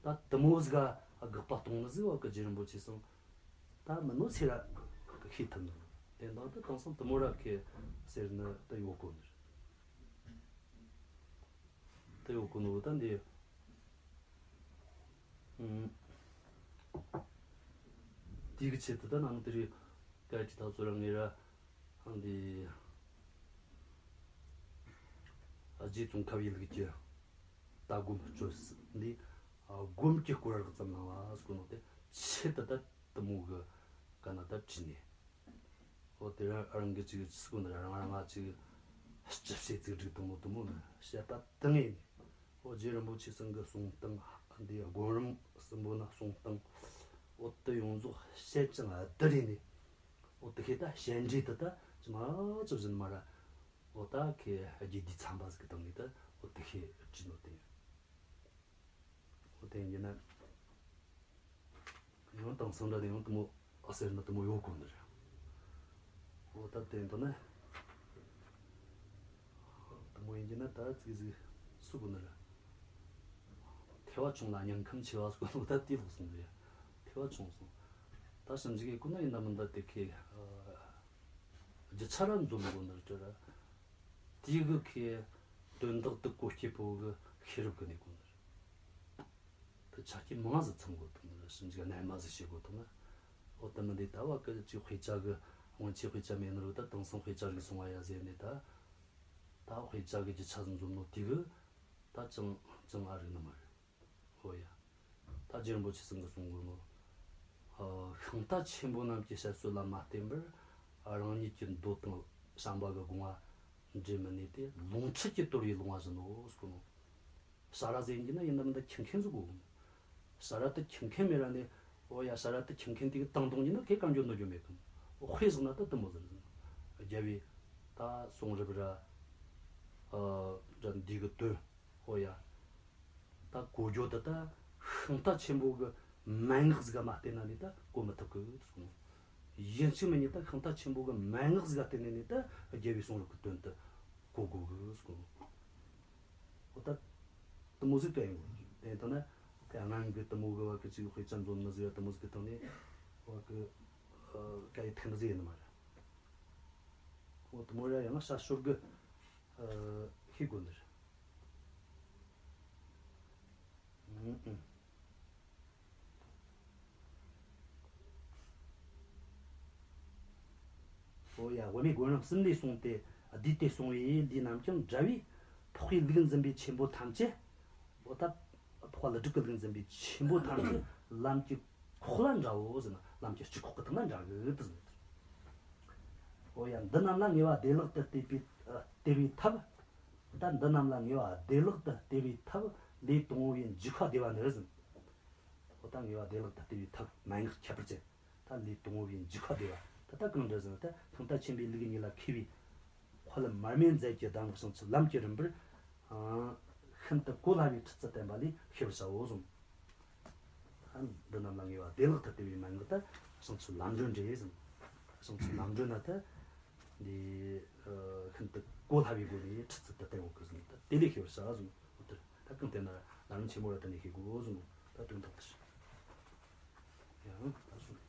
ད་དེ་མོ་ཟིག་ག་དགག་པ་གཏོང་ནི་ཟིག་བ་གི་རྗེ་རིན་པོ་ཆེ་གསུང་ད་མི་ནོ་ཚེ་ར་ཤེས་ཐུབ་ནི། དེ་འདང་ད་དེང་སང་དེ་མོ་ར་ཁེ་ཟེར་ནི་ད་ཡོད་གོ་ནི་རེད། ད་ཡོད་གོ་ནི་བོ་ད་འདི། ཨུམ། དེ་གི་ཆེད་དུ་ད་ནང་དེ་རིང་སྐད་ཆ་ཐག་ཚོ་རང་ངེ་ར་འདི་རྗེ་ཙོང་ཁ་བའི་ལུགས་ཀྱི་ད་སྒོམ་སྤྱོད་འདི་སྒོམ་གྱི་སྐོར་རགས་ཙམ་གནང་བ་སྐོར་ནང་དེ་ཆེད་དུ་ད་དེ་མོ་གི་ག་ན་ད་བྲིས་ནས། འོ་དེ་རང་རང་གི་ཅིག་སུ་གོ་ནི་རང་རང་ང་ཅིག་སྤྱི་བཤད་ཚིག་སྒྲིག་དང་མོ་དང་མོ་ནི་བཤད་པ་དང་ངེས་ནས། འོ་རྗེ་རིན་པོ་ཆེ་ཚང་གི་གསུང་སྟངས་འདི་སྒོམ་རིམ་གསུམ་པོ་ན་གསུང་སྟངས་འོ་དེ་ཡོངས་རྫོགས་བཤད་ཅིང་བསྡུ་རེ་ནས། འོ་དེ་ཁེ་ད་བཤད་འབྲས་དེ་ད་ཅི་མ་ཅི་བཞིན་མ་ར། འོ་ད་ཁེ་རྒྱས་འདི་ཚན་པ་ཟིག་གི་སྟེང་ནས་ད་འོ་དེ་ཁེ་བྲིས་ནོ་དེ་ཡིན། འོ་དེ་ཡིན་ན། ཡང་དེང་སང་འདྲ་ནས་ཡང་དེ་མོ་ཨ་ཟེར་ན་དེ་མོ་ཡོད་གོ་ནི་རེད། འོ་ད་དེ་འདྲ་ན། དེ་མོ་ཡིན་གྱི་ན་ད་ཙིག་ཙིག་སུ་གོ་ནི་རེད། ཐེ་བ་ཆུང་ལ་སྙིང་ཁམས་ཆེ་བ་སུ་གོ་ནི་ད་དེ་ལོག་སོང་རེད། ཐེ་བ་ཆུང་སོང་། ད་ཞིབ་འཇུག་གི་ཀུན་ན་ཡིན་ན་མིན་ད་དེ་ཁེ། རྒྱུ་ཆ་ར་འཛོམས་གོ་ནི་རེད་ར། དེ་གི་ཁེ་དོན་དག་དེ་གོ་སྐྱེས་པོ་གི་ཤེས་རབ་གི་ནས་གོ་ནི་རེད། དེ་ཆ་རྐྱེན་མང་ཟིག་ཚང་དགོས་དང་ཞིབ་འཇུག་རྣལ་མ་ཟིག་བྱེད་དགོས་དང་། འོ་དེ་མིན་དེ་ད་བ་ཀི་ཅིག་དཔེ་ཆ་གི་སྔོན་ཆད་དཔེ་ཆ་མེད་ནོ་རུ་ད་དེང་སང་དཔེ་ཆ་རིག་སོང་བ་ཡ་ཟེར་ནས་ད། ད་དཔེ་ཆ་གི་རྒྱུ་ཆ་ཟིག་འཛོམས་ནོ་དེ་གི་ད་ཅང་ཅང་ཨ་རིག་ནི་མ་རེད། འོ་ཡ། ད་རྗེ་རིན་པོ་ཆེ་ཚང་གི་གསུང་གོ་ནོ། ཤིང་རྟ་ཆེན་པོ་རྣམས་ཀྱི་བཤད་སྲོལ་ལ་མ་བརྟེན་པར་རང་ཉིད་ཀྱི་འདོད་དང་བྱམས་པ་གི་དགོངས་པ་འབྲེལ་མི་ནུས་ཏེ་ལོང་ཁྲིད་ཀྱིས་དོར་བའི་ལོང་བ་བཞིན་ནོ་ཟེར་གོ་ནོ། ཞ་ར་ཟེར་གྱི་ན་ཡིན་ནམ་ད་ཁྱིམ་མཁན་ཟིག་གོ། ཞ་ར་དེ་ཁྱིམ་མཁན་མེད་ར་ནས། འོ་ཡ་ཞ་ར་དེ་ཁྱིམ་མཁན་དེ་གི་བཏང་བཏང་ཡིན་ན་གས་གང་འགྱོ་ནོ་འགྱོ་མེད་གམ། འོ་དཔེ་བཞག་ན་ད་དེ་མོ་ཟེར་ཟིན། རྒྱལ་བའི་ད་གསུང་རབ་ར། ཨ་ར་འདི་གི་དོན། འོ་ཡ། ད་གོ་རྒྱུ་དེ་ད་ཤིང་རྟ་ཆེན་པོ་གི་མན་ངག་ཟིག་ག་མ་བརྟེན་ན་ནི་ད་གོ་མི་ཐུབ་གི་གསུང་། ཡིན་གཅིག་མིན་གཉིས་ད་ཤིང་རྟ་ཆེན་པོ་གི་མན་ངག་ཟིག་ག་བརྟེན་ནས་ནི་ད་རྒྱལ་བའི་གསུང་རབ་ཀྱི་དོན་དེ་གོ་དགོས་གི་གསུང་། འོ་ད་དེ་མོ་ཟིག་ག་ཡིན་གོ་དེ་ད་ན་ག་ང་གི་དེ་མོ་གི་བ་གི་ཅིག་དཔེ་ཆ་འཛོམས་ནི་ཟིག་ཡ་དེ་མོ་ཟིག་གི་སྟེང་ནས་བ་གི་ག་ཡི་ཐེམ་ཟིག་ཡིན་ནི་མ་རེད། འོ་དེ་མོ་ར་ཡང་ན་ཤ་ཤོར་གི་ཤེས་དགོས་ནི་རེད། འོ་ཡ། དབུ་མའི་སྒོམ་རིམ་གསུམ་ལས་གསུངས་ཏེ། བསྡུས་ཏེ་གསུངས་པའི་འདི་རྣམས་ཀྱང་འདྲ་བས། འཕགས་པའི་ལུགས་འཛིན་པའི་ཆེན་པོ་ཐམས་ཅད། འོ་ད་འཕགས་པ་ཀླུ་སྒྲུབ་ཀྱི་ལུགས་འཛིན་པའི་ཆེན་པོ་ཐམས་ཅད་ལམ་གྱི་ཁོག་ལ་འདྲའོ་ཟེར་ན་ལམ་གྱི་སྤྱི་ཁོག་གི་སྟེང་ལ་འདྲ་གི་དེ་ཟེར། འོ་ཡ། འདི་རྣམས་ལ་ངེས་པ་བདེ་བླག་ཏུ་གཏད་པའི་གཏད་པའི་ཐབས། ད་འདི་རྣམས་ལ་ངེས་པ་བདེ་བླག་ཏུ་གཏད་པའི་ཐབས་ལས་དང་པོ་པའི་འཇུག་པ་བདེ་བ་ནི་ཟེར། འོ་ད་ངེས་པ་བདེ་བླག་ཏུ་གཏད་པའི་ཐབས་མན་ངག་ཁྱད་པར་ཅན། ད་ལས་དང་པོ་པའི་འཇུག་པ་བདེ་བ། ད་ལྟ་གང་འདྲ་ཟེར་ན་ད་ཤིང་རྟ་ཆེན་པོའི་ལུགས་གཉིས་ལ་མཁས་པའི་དཔལ་མར་མེ་མཛད་ཀྱི་གདམས་ངག་བྱང་ཆུབ་ལམ་གྱི་རིམ་པར། ཨ། ཤིན་ཏུ་གོ་སླ་བའི་ཁྲིད་ཚུལ་བསྟན་པ་ལས་ཤེས་པར་བྱའོ་གསུངས། ཨ། འདི་རྣམས་ལ་ངེས་པ་བདེ་བླག་ཏུ་གཏད་པའི་མན་ངག་ད་བྱང་ཆུབ་ལམ་སྒྲོན་འདྲ་གསུངས། བྱང་ཆུབ་ལམ་སྒྲོན་ན་ད་འདི་ཤིན་ཏུ་གོ་སླ་བའི་སྒོ་ནས་ཁྲིད་ཚུལ་དུ་བསྟན་འོག་གི་གསུངས། ད་དེ་ལས་ཤེས་པར་བྱ་གསུངས། འོ་དེར་ད་གང་བལྟས་ན་ལམ་རིམ་ཆེན་མོ་ར་ད་ནས་ཤེས་དགོས་གསུངས། ད་དོན་དག་དེར། ཡང་ད་གསུངས།